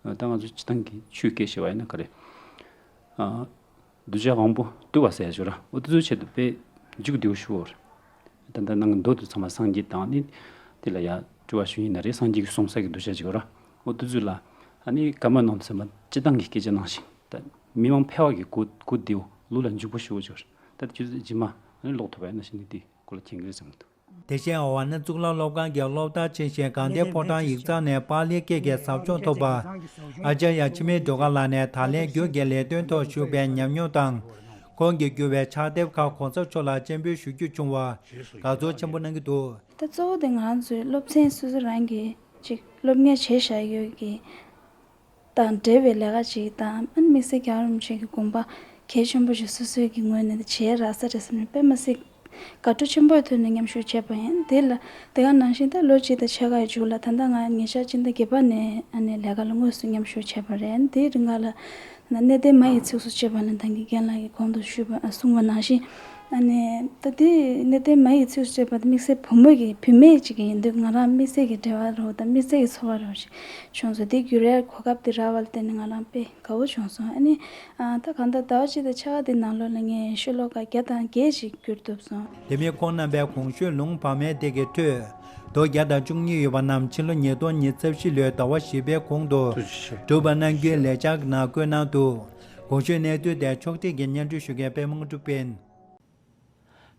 ད་ང་ཚོ་སྤྱི་བཏང་གི་ཆོས་སྐད་ཞེས་པ་ཡིན་ན་ག་རེ། ཨ། གདུལ་བྱ་དབང་པོ་བཏུལ་བ་ཟེར་ཡ་ཞོ་ར་འོ་དེ་ཚོའི་ཆེད་དུ་དཔེ་འཇུག་བདེ་བོ་ཞུ་བར། ད་ལྟ་ནང་གི་མདོ་དེ་ཚང་མ་སངས་རྒྱས་དང་ནི་དེ་ལ་ཡ་སྤྲུལ་བ་ཞུ་ཡིན་ན་རེད། སངས་རྒྱས་ཀྱི་གསུང་ས་གི་གདུལ་བྱ་ཅིག་ཡོད་ར། འོ་དེ་ཚོ་ལ་ཨ་ནི་བཀའ་མ་ནང་དུ་ཚང་མ་སྤྱི་བཏང་གི་སྐད་ཆ་ནང་བཞིན་ད་མི་མང་ཕལ་བ་གི་གོ་གོ་བདེ་བོ་ལུགས་ལ་འཇུག་པོ་ཞུ་བོ་ཅིག་ཡོད་ར། ད་དེ་ཆུ་ཚོད་རྗེས་མ་ཨ་ནི་ཀློག་ཐུབ་པ་ཡིན་ན་ཞེས་ནི་དེ་སྐོར་ལ་མཁྱེན་གྱི་རེད་བསམ་གྱི་འདུག། དེ་བཞིན་ཝཱ་ཎ་གཙུག་ལག་སློབ་ཁང་གི་སློབ་མཐར་ཕྱིན་ཞིང་དགའ་ལྡན་ཕོ་བྲང་ཡིག་ཚང་ནས་པཱ་ལིའི་སྐད་ཀྱི་ཟབ་སྦྱོང་ཐོབ་པ། ཨཱ་ཙརྱ་འཆི་མེད་སྒྲོལ་དཀར་ལགས་ནས་ད་ལན་བསྒྱུར་གྱི་ལས་དོན་ཐོག་ཞུགས་པའི་ཉམས་མྱོང་དང་། ཁོང་གིས་བསྒྱུར་བའི་ཕྱག་དེབ་ཁག་གོང་ས་མཆོག་ལ་སྤྱན་འབུལ་ཞུ་རྒྱུ་བྱུང་བར་དགའ་ཚོར་ཆེན་པོ་གནང་གི་འདུག། ད་གཙོ་བོ་དེ་ང་རང་ཚོའི་སློབ་ཚན་སོ་སོ་རང་གིས་ཅིག་སློབ་གཉེར་བྱས་བཞག་ཡོད་ཀྱི་དང་འབྲེལ་བའི་ལས་ཀ་ཅིག་དང་། ཨ་ནི་དམིགས་བསལ་རྒྱལ་བ་རིན་པོ་ཆེ་གི་དགོངས་པ་གལ་ཆེན་པོ་ཞིག་སོ་སོའི་གི་ངོས་ནས་བྱས་རག་ས་རེད་བསམ་ནས་དཔེ་མ་སྲིད་དགའ་སྤྲོ་ཆེན་པོའི་ཐོག་ནས་མཉམ་ཞུགས་བྱས་པ་ཡིན། དེ་ལ་དེ་ག་ནང་བཞིན་ད་ལོ་གཅིག་དང་ཕྱེད་ཀ་ཡི་མཇུག་ལ་ད་ལྟ་ང་ཉེ་ཆར་སྤྱི་ཟླ་བརྒྱད་པ་ནས་ཨ་ནི་ལས་ཀ་ལ་དངོས་སུ་མཉམ་ཞུགས་བྱས་པ་རེད། དེའི་རིང་ག་ལ་གནས་བརྟན་མ་ཡི་ཚིགས་སུ་བཅད་པ་ལ་ད་གིན་རྒན་ལགས་ཀྱིས་གོང་དུ་ཞུས་པ་གསུངས་པ་ནང་བཞིན། ཨ་ནི་ད་དེ་གནས་བརྟན་མ་ཡི་ཚིགས་སུ་བཅད་པ་དེ་དམིགས་བསལ་བུ་མོ་གི་བུད་མེད་ཅིག་ཡིན་དུས་ང་རང་དམིགས་བསལ་གྱི་འབྲེལ་བ་རོགས་དང་དམིགས་བསལ་གྱི་ཚོར་བ་རོགས་ཤིག་བྱུང་སོང་། དེ་བསྒྱུར་ཡའི་གོ་སྐབས་དེ་རག་པ་ལ་བརྟེན་ནས་ང་རང་དཔེ་དགའ་བོ་བྱུང་སོང་། ཨ་ནི་ཨ་ད་གང་ལྟར་ཟླ་བ་གཅིག་དང་ཕྱེད་ཀ་དེ་ནང་ལོགས་ལ་ངས་ཤོ་ལོ་ཀ་བརྒྱ་དང་བརྒྱད་ཅིག་བསྒྱུར་ཐུབ་སོང་། དེ་མིན་ཁོང་རྣམ་པའི་གོང་ཞུས་ལུང་བག་མའི་སྡེ་གི་ཁྲོད་དོ་བརྒྱ་དང་བཅུ་གཉིས་ཡོད་པ་རྣམས་ཕྱི་ལོ་ཉིས་སྟོང་ཉི་ཤུ་རྩ་བཞི་ལོའི་ཟླ་བ་བཞི་པའི་གོང་དུ་གྲུབ་པ་གནང་རྒྱུའི་ལས་འཆར་ནང་བཀོད་གནང་འདུག། གོང་ཞུས་གནས་ཚུལ་དེ་ཕྱོགས་སྒྲིག་གིས་སྙན་སྒྲོན་ཞུ་མཁན་པད་མ་དངོས་གྲུབ་ཡིན།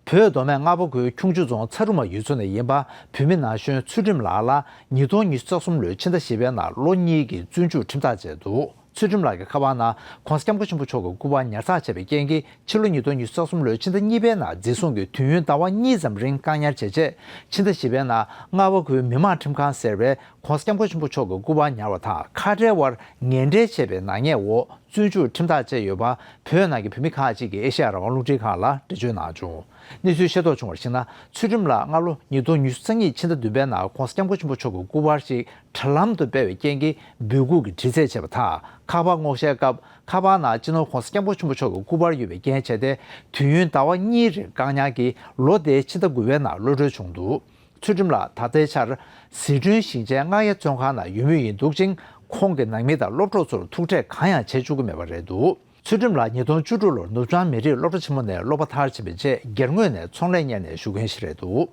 བོད་མདོ་སྨད་རྔ་པ་ཁུལ་ཁྱུང་མཆུ་རྫོང་ཚ་རུ་མ་ཡུལ་ཚོ་ནས་ཡིན་པ་བུད་མེད་ན་གཞོན་ཚུལ་ཁྲིམས་ལགས་ལ་ཉིས་སྟོང་ཉི་ཤུ་རྩ་གསུམ་ལོའི་ཕྱི་ཟླ་བཞི་པའི་ནང་ལོ་གཉིས་ཀྱི་བཙོན་འཇུག་ཁྲིམས་ཐག་བཅད་འདུག། ཚུལ་ཁྲིམས་ལགས་ཀྱི་ཁ་པར་ནང་༸གོང་ས་༸སྐྱབས་མགོན་ཆེན་པོ་མཆོག་གི་སྐུ་པར་ཉར་ཚགས་བྱས་པའི་རྐྱེན་གྱིས་ཕྱི་ལོ་ཉིས་སྟོང་ཉི་ཤུ་རྩ་གསུམ་ལོའི་ཕྱི་ཟླ་གཉིས་པའི་ནང་འཛིན་བཟུང་གིས་དུས་ཡུན་ཟླ་བ་གཉིས་ཙམ་རིང་བཀག་ཉར་བྱས་རྗེས་ཕྱི་ཟླ་བཞི་པའི་ནང་རྔ་པ་ཁུལ་མི་དམངས་ཁྲིམས་ཁང་ཟེར་བས་༸གོང་ས་༸སྐྱབས་མགོན་ཆེན་པོ་མཆོག་གི་སྐུ་པར་ཉར་བ་དང་ཁ་བྲལ་བར་ངན་འབྲེལ་བྱས་པའི་ནག་ཉེས་འོག་བཙོན་འཇུག་ཁྲིམས་ཐག་བཅད་ཡོད་པ་བོད་ནང་གི་བོད་མི་ཁག་ཅིག་གིས་ཨེ་ཤེ་ཡ་རང་དབང་རླུང་འཕྲིན་ཁང་ལ་འགྲེལ་བརྗོད་གནང་བྱུང་། གནས་ཚུལ་ཤེས་རྟོགས་བྱུང་བར་གཞིགས་ན་ཚུལ་ཁྲིམས་ལགས་སྔ་ལོ་ཉིས་སྟོང་ཉི་ཤུ་རྩ་གཉིས་ཕྱི་ཟླ་བདུན་པའི་ནང་༸གོང་ས་༸སྐྱབས་མགོན་ཆེན་པོ་མཆོག་གི་སྐུ་པར་ཞིག་དྲ་ལམ་དུ་སྤེལ་བའི་རྐྱེན་གྱིས་འབོད་འགུག་གི་དྲི་རྩད་བྱས་པ་དང་ཁ་པར་སྔོག་བཤེར་སྐབས་ཁ་པར་ནང་སྤྱི་ནོར་༸གོང་ས་༸སྐྱབས་མགོན་ཆེན་པོ་མཆོག་གི་སྐུ་པར་ཡོད་པའི་རྐྱེན་བྱས་ཏེ་དུས་ཡུན་ཟླ་བ་གཉིས་རིང་བཀག་ཉར་གྱིས་ལོ་དེའི་ཕྱི་ཟླ་དགུ་པའི་ནང་གློད་གྲོལ་བྱུང་འདུག། ཚུལ་ཁྲིམས་ལགས་ད་ལྟའི་ཆར་ཟི་ཁྲོན་ཞིང་ཆེན་རྔ་ཡབ་བཙོན་ཁང་ནང་ཡོད་མུས་ཡིན་འདུག་ཅིང་ཁོང་གི་ནང་མི་དང་སློབ་གྲོགས་ཚོར་ཐུག་འཕྲད་གང་ཡང་བྱེད་བཅུག་གི་མེད་པ་རེད་འདུག། ཚུལ་ཁྲིམས་ལགས་ཉིས་སྟོང་བཅུ་དྲུག་ལོར་ནུབ་བྱང་མི་རིགས་སློབ་གྲྭ་ཆེན་མོ་ནས་སློབ་པ་མཐར་ཕྱིན་པའི་རྗེས་སྒེར་ངོས་ནས་ཚོང་ལས་གཉེར་ནས་བཞུགས་མཁན་ཞིག་རེད་འདུག།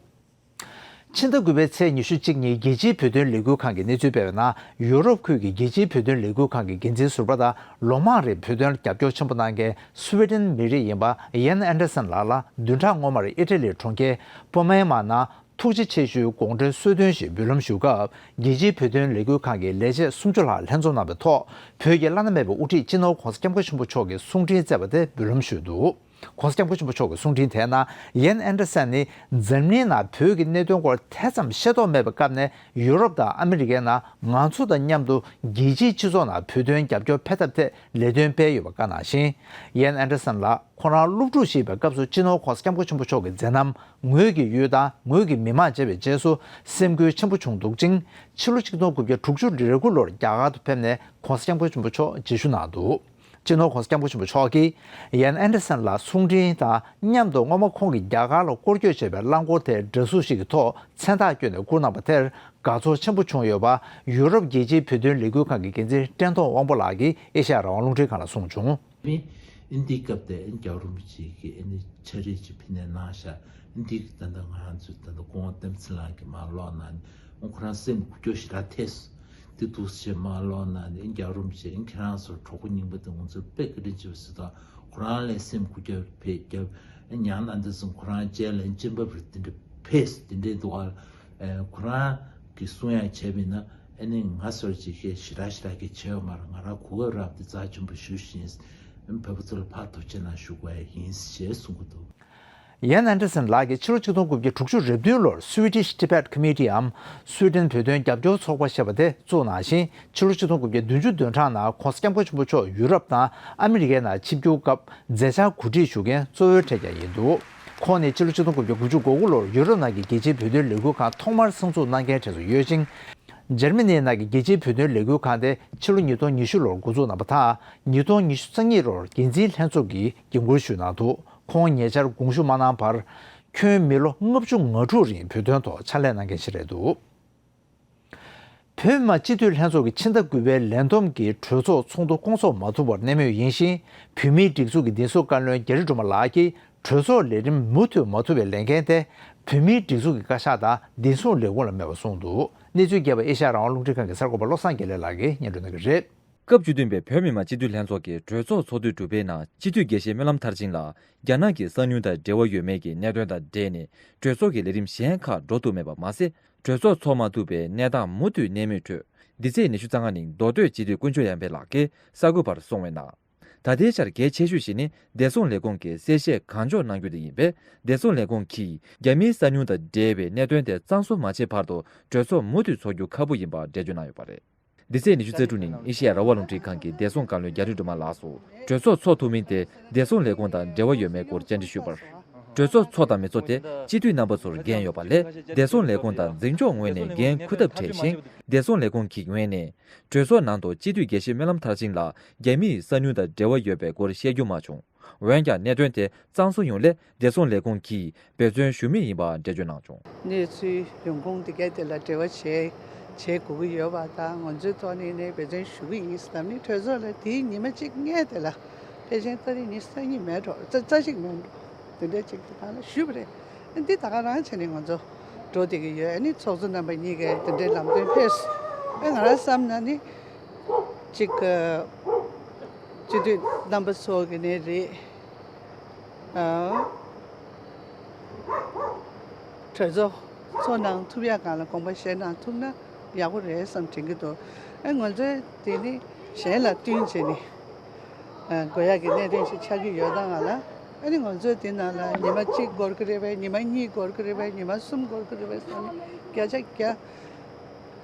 ཕྱི་ཟླ་དགུ་པའི་ཚེས་ཉི་ཤུ་གཅིག་ཉིན་རྒྱལ་སྤྱིའི་བོད་དོན་ལས་འགུལ་ཁང་གིས་གནས་ཚུལ་སྤེལ་བའི་ནང་ཡུ་རོབ་ཁུལ་གྱི་རྒྱལ་སྤྱིའི་བོད་དོན་ལས་འགུལ་ཁང་གི་འགན་འཛིན་ཟུར་པ་དང་ལོ་མང་རིང་བོད་དོན་ལ་རྒྱབ་སྐྱོར་ཆེན་པོ་གནང་མཁན་སུའེ་ཌེན་མི་རིགས་ཡིན་པ་ཡན་ཨན་ཌར་སན་ལགས་ལ་བདུན་ཕྲག་སྔོན་མར་ཨི་ཊ་ལིའི་གྲོང་ཁྱེར་པོ་མེ་མ་ནང་ཐུགས་རྗེ་ཆེ་ཞུའི་དགོངས་འགྲེལ་གསོལ་སྟོན་ཞིག་འབུལ་ལམ་ཞུ་སྐབས་རྒྱལ་སྤྱིའི་བོད་དོན་ལས་འགུལ་ཁང་གི་ལས་བྱེད་སུམ་ཅུ་ལྷག་ལྷན་འཛོམས་གནང་བའི་ཐོག་བོད་ཀྱི་བླ་ན་མེད་པའི་དབུ་ཁྲིད་སྤྱི་ནོར་༸གོང་ས་༸སྐྱབས་མགོན་ཆེན་པོ་མཆོག་གིས་གསུང་འཕྲིན་བསྩལ་བ་དེ་འབུལ་ལམ་ཞུས་འདུག། ༸གོང་ས་༸སྐྱབས་མགོན་ཆེན་པོ་མཆོག་གི་གསུང་འཕྲིན་དེའི་ནང་ཡན་ཨན་ཌར་སན་ནི་འཛམ་གླིང་ནང་བོད་ཀྱི་གནད་དོན་སྐོར་དེ་ཙམ་ཤེས་རྟོགས་མེད་པའི་སྐབས་ནས་ཡུ་རོབ་དང་ཨ་མི་རི་ཀའི་ནང་ང་ཚོ་དང་མཉམ་དུ་རྒྱལ་སྤྱིའི་སྤྱི་ཚོགས་ནང་བོད་དོན་རྒྱབ་སྐྱོར་འཕེལ་ཐབས་ཐད་ལས་དོན་སྤེལ་ཡོད་པ་བཀའ་གནང་ཞིང་། ཡན་ཨན་ཌར་སན་ལགས་ཁོང་རང་སློབ་ཕྲུག་ཞིག་ཡིན་པའི་སྐབས་སུ་སྤྱི་ནོར་༸གོང་ས་༸སྐྱབས་མགོན་ཆེན་པོ་མཆོག་གི་མཛད་རྣམ་ངོས་ཀྱི་ཡུལ་དང་ངོས་ཀྱི་མི་མང་མཇལ་བའི་རྗེས་སུ་སེམས་འགུལ་ཆེན་པོ་བྱུང་འདུག་ཅིང་ཕྱི་ལོ་ཆིག་སྟོང་དགུ་བརྒྱ་དྲུག་ཅུ་རེ་དགུ་ལོར་རྒྱ་གར་དུ་ཕེབས་ནས་༸གོང་ས་༸སྐྱབས་མགོན་ཆེན་པོ་མཆོག་མཇལ་ཞུ་གནང་འདུག། སྤྱི་ནོར་༧གོང་ས་༧སྐྱབས་མགོན་ཆེན་པོ་མཆོག་གིས་ཡན་ཨན་ཌར་སན་ལ་གསུང་འཕྲིན་དང་མཉམ་དུ་སྔོན་མ་ཁོང་གིས་རྒྱ་གར་ལ་སྐོར་སྐྱོད་བྱས་པའི་རླངས་འཁོར་དེ་འདྲ་གཟུགས་ཤིག་གི་ཐོག་མཚན་རྟགས་བསྐྱོན་ནས་བསྐུར་གནང་བ་དེར་དགའ་ཚོར་ཆེན་པོ་བྱུང་ཡོད་པ། ཡུ་རོབ་རྒྱལ་སྤྱིའི་བོད་དོན་ལས་འགུལ་ཁང་གི་འགན་འཛིན་བཀྲས་མཐོང་དབང་པོ་ལགས་ཀྱིས་ཨེ་ཤེ་ཡ་རང་དབང་རླུང་འཕྲིན་ཁང་ལ་གསུངས་བྱུང་། ཨིན་དེའི་སྐབས་དེ་ཨིན་རྒྱལ་བ་རིན་པོ་ཆེ་གིས་ཨ་ནི་ཕྱག་བྲིས་ཅིག་ཕུལ་ནས་གནང་ཤག་ཨིན་དེའི་ད་ལྟ་ང་རང་ཚོའི་ད་ལྟ་སྐུ་ངོ་བསྟན་འཛིན་ལགས་ཀྱིས་མར་ཀློག་གནང་ནས་ཨ་ཁོ་རང་སེམས་འགུལ་སྐྱོད་ཞེ་དྲག་ཐེབས་སོང་། དེ་འདུག་སེ་མར་ཀློག་གནང་ནས་ཨིན་རྒྱལ་བ་རིན་པོ་ཆེ་ཨིན་ཁྱེད་རང་ཚོ་གྲོགས་པོ་རྙིང་པ་དེ་ང་ཚོས་དཔེ་བཀའ་དྲིན་ཆེ་བ་ཟེར་དང་ཁོ་རང་ལ་སེམས་འགུལ་སྐྱོད་ཕེབས་རྒྱབ་ཨ་ཉང་ན་འདི་སོང་ཁོ་རང་རྗེས་ལ་ཨིན་ཅིན་པ་རི་དེ་འདྲ་ཕེབས་དེ་འདྲའི་འདུག་ཨ། ཁོ་རང་གིས་གསུང་ཡག་བྱས་པ་ཡིན་ན་ཨ་ནི་ང་སོར་ཅིག་ཤེས་ཞེ་དྲག་ཞེ་དྲག་གི་བྱས་ཡོད་མ་རེད། ང་རང་གོ་སྐབས་རག་དེ་རྩ་ཆེན་པོ་ཞུ་བཞིན་བོད་པ་ཚོ་ལ་ཕར་ཐུགས་རྗེ་གནང་ཞུ་དགོས་ཡ་ཡིན་ཞེས་གསུང་གི་འདུག་ཡན་ཨན་ཌར་སན་ལགས་ཀྱིས་ཕྱི་ལོ་ཆིག་སྟོང་དགུ་བརྒྱ་དྲུག་ཅུ་རེ་བདུན་ལོར་Swedish Tibet Committee འམ་སུའེ་ཏེན་བོད་དོན་རྒྱབ་སྐྱོར་ཚོགས་པ་ཞེས་པ་དེ་བཙུགས་གནང་ཞིང་ཕྱི་ལོ་ཆིག་སྟོང་དགུ་བརྒྱ་བདུན་ཅུ་དོན་གྲངས་ནང་༧གོང་ས་༧སྐྱབས་མགོན་ཆེན་པོ་མཆོག་ཡུ་རོབ་དང་ཨ་མི་རི་ཀའི་ནང་ཆིབས་བསྒྱུར་སྐབས་མཛད་འཆར་གོ་སྒྲིག་ཞུ་མཁན་གཙོ་བོའི་གྲས་ཀྱང་ཡིན་འདུག་ཁོང་ནི་ཕྱི་ལོ་ཆིག་སྟོང་དགུ་བརྒྱ་དགུ་ཅུ་གོ་དགུ་ལོར་ཡུ་རོབ་ནང་གི་རྒྱལ་སྤྱིའི་བོད་དོན་ལས་འགུལ་ཁང་ཐོག་མར་གསར་འཛུགས་གནང་མཁན་གྲས་སུ་ཡོད་ཅིང་། འཇར་མ་ནིའི་ནང་གི་རྒྱལ་སྤྱིའི་བོད་དོན་ལས་འགུལ་ཁང་དེ་ཕྱི་ལོ་ཉིས་སྟོང་ཉི་ཤུ་ལོར་འགོ་འཛུགས་གནང་བ་དང་། ཉིས་སྟོང་ཉི་ཤུ་རྩ་གཉིས་ལོར་འགན་འཛིན་ལྷན་ཚོགས་ཀྱི་འགན་འཁུར་ཞུས་གནང་འདུག་ཁོང་ཉེ་ཆར་དགོངས་ཞུ་མ་གནང་བར། ཁྱོན་མི་ལོ་ལྔ་བཅུ་ང་དྲུག་རིང་བོད་དོན་ཐོག་ཕྱག་ལས་གནང་མཁན་ཞིག་རེད་འདུག་བོད་མི་མང་སྤྱི་འཐུས་ལྷན་ཚོགས་ཀྱི་ཕྱི་ཟླ་དགུ་པའི་ལས་བསྡོམས་ཀྱི་གྲོས་ཚོགས་ཚོགས་འདུ་སྐོང་ཚོགས་མ་ཐུབ་པར་གནས་མུས་ཡིན་ཞིང་། བོད་མིའི་སྒྲིག་འཛུགས་ཀྱི་བདེ་སྲུང་བཀའ་བློན་རྒྱ་རི་སྒྲོལ་མ་ལགས་ཀྱིས་གྲོས་ཚོགས་ལས་རིམ་མུ་མཐུད་མ་ཐུབ་པའི་ལས་འགན་དེ་བོད་མིའི་སྒྲིག་འཛུགས་ཀྱི་བཀའ་ཤག་དང་བདེ་སྲུང་ལས་ཁུངས་ལ་སྨྲས་པ་གསུངས་འདུག་གནས་ཚུལ་རྒྱས་པ་ཨེ་ཤ་ཡ་རང་དབང་རླུང་འཕྲིན་ཁང་གི་གསར་འགོད་པ་བློ་བཟང་དགེ་ལེགས་ལགས་ཀྱིས་སྙན་སྒྲོན་གནང་གི་རེད། སྐབས་བཅུ་བདུན་པའི་བོད་མི་མང་སྤྱི་འཐུས་ལྷན་ཚོགས་ཀྱི་གྲོས་ཚོགས་ཚོགས་དུས་དྲུག་པའི་ནང་སྤྱི་འཐུས་དགེ་བཤེས་སྨོན་ལམ་མཐར་ཕྱིན་ལགས་རྒྱ་ནག་གི་གསང་ཉུལ་དང་འབྲེལ་བ་ཡོད་མེད་ཀྱི་གནད་དོན་དང་འབྲེལ་ནས་གྲོས་ཚོགས་ཀྱི་ལས་རིམ་གཞན་ཁག་འགྲོ་ཐུབ་མེད་པ་མ་ཟད། གྲོས་ཚོགས་འཚོགས་མ་ཐུབ་པའི་གནས་སྟངས་མུ་མཐུད་གནས་མུས་ཁྲོད། འདི་ཚེས་ཉི་ཤུ་རྩ་ལྔ་ཉིན་མདོ་སྟོད་སྤྱི་འཐུས་དཀོན་མཆོག་ཡར་འཕེལ་ལགས་ཀྱིས་གསར་འགོད་པར་གསུངས་པའི་ནང་། ད་ལྟའི་ཆར་གལ་ཆེ་ཤོས་ཤིག་ནི་བདེ་སྲུང་ལས་ཁུངས་ཀྱིས་གསལ་བཤད་གང་མགྱོགས་གནང་རྒྱུ་དེ་ཡིན་པས། བདེ་སྲུང་ལས་ཁུངས་ཀྱིས་རྒྱ་མིའི་གསང་ཉུལ་དང་འབྲེལ་བའི་གནད་དོན་དེ་གཙང་བཟོ་མ་བྱས་བར་དུ་གྲོས་ཚོགས་མུ་མཐུད་འཚོགས་རྒྱུ་ཁག་པོ་ཡིན་པ་འགྲེལ་བརྗོད་གནང་ཡོད་པ་རེད། འདི་ཚེས་ཉི་ཤུ་རྩ་དྲུག་ཉིན་ཨེ་ཤེ་ཡ་རང་དབང་རླུང་འཕྲིན་ཁང་གི་བདེ་སྲུང་བཀའ་བློན་རྒྱ་རི་སྒྲོལ་མ་ལགས་སུ་གྲོས་ཚོགས་འཚོགས་ཐུབ་མིན་དེ་བདེ་སྲུང་ལས་ཁུངས་དང་འབྲེལ་བ་ཡོད་མེད་སྐོར་བཅར་འདྲི་ཞུས་པར། གྲོས་ཚོགས་འཚོགས་དང་མི་འཚོགས་དེ་སྤྱི་འཐུས་རྣམ་པ་ཚོར་འགན་ཡོད་པ་ལས། བདེ་སྲུང་ལས་ཁུངས་དང་འཛིན་སྐྱོང་ངོས་ནས་འགན་འཁུར་ཐབས་བྲལ་ཞིང་། བདེ་སྲུང་ལས་ཁུངས་ཀྱི་ངོས་ནས་གྲོས་ཚོགས་ནང་དུ་སྤྱི་འཐུས་དགེ་བཤེས་སྨོན་ལམ་མཐར་ཕྱིན་ལགས་རྒྱ་མིས་གསང་ཉུལ་དང་འབྲེལ་བ་ཡོད་པའི་སྐོར་བཤད་རྒྱུ་མ་བྱུང་། འོན་ཀྱང་གནད་དོན་དེ་གཙང་བཟོ་ཡོང་སླད་བདེ་སྲུང་ལས་ཁུངས་ཀྱིས་འབད་བརྩོན་ཞུ་མུས་ཡིན་པ་འགྲེལ་བརྗོད་གནང་བྱུང་། གནས་ཚུལ་ཡོང་ཁུངས་དེ་གའི་དེ་ལ་འབྲེལ་བ་བྱེད་བྱེད་དགོས་ཀྱི་ཡོད་པ་དང་ང་ཚོའི་ཐོག་ནས་ནས་འབད་བརྩོན་ཞུ་གི་ཡིན་ཟེར་ནས་གྲོས་ཚོགས་ལ་དེའི་ཉི་མ་གཅིག་སྔས་དེ་ལ་ཕལ་ཆེར་ཏ་རིག་ཉི་ཤུ་རྩ་གཉིས་མེད་འགྲོ་རྩ་རྩ་གཅིག་མེད་འགྲོ་དེ་འདྲ་གཅིག་དེ་གང་ལ་ཞུས་པ་རེད། འདི་ད་ག་རང་བྱས་ནས་ང་ཚོ་འགྲོ་བསྡད་ཀྱི་ཡོད། ཨ་ནི་ཚོགས་གཙོ་རྣམ་པ་གཉིས་ཀས་དེ་འདྲའི་ལམ་སྟོན་ཕེབས། ཨ་ང་རང་བསམ་ན་ནི་གཅིག་སྤྱི་འཐུས་རྣམ་པ་ཚོ་གི་ནས་རེད། གྲོས་ཚོགས་ཚོགས་གནང་ཐུབ་ཡག་སྒང་ལ་དགོངས་པ་བཞེས་གནང་ཐུབ་ན་ཡག་པོ་རེད་བསམ་དྲན་གྱི་འདུག་ཨ་ང་ཚོས་དེ་ནི་གཞན་ལ་བསྟུན་བྱས་ནས་དགོས་ཡག་གི་གནད་དོན་ཞིག་ཆགས་ཀྱི་ཡོད་ད་ང་ལ། ཨ་ནི་ང་ཚོས་དེ་ནང་ལ་ཉི་མ་གཅིག་འགོར་གྱི་རེད་པས། ཉི་མ་གཉིས་འགོར་གྱི་རེད་པས། ཉི་མ་གསུམ་འགོར་གྱི་རེད་པས་བསམ་ནས་བརྒྱ་ཆ་བརྒྱ་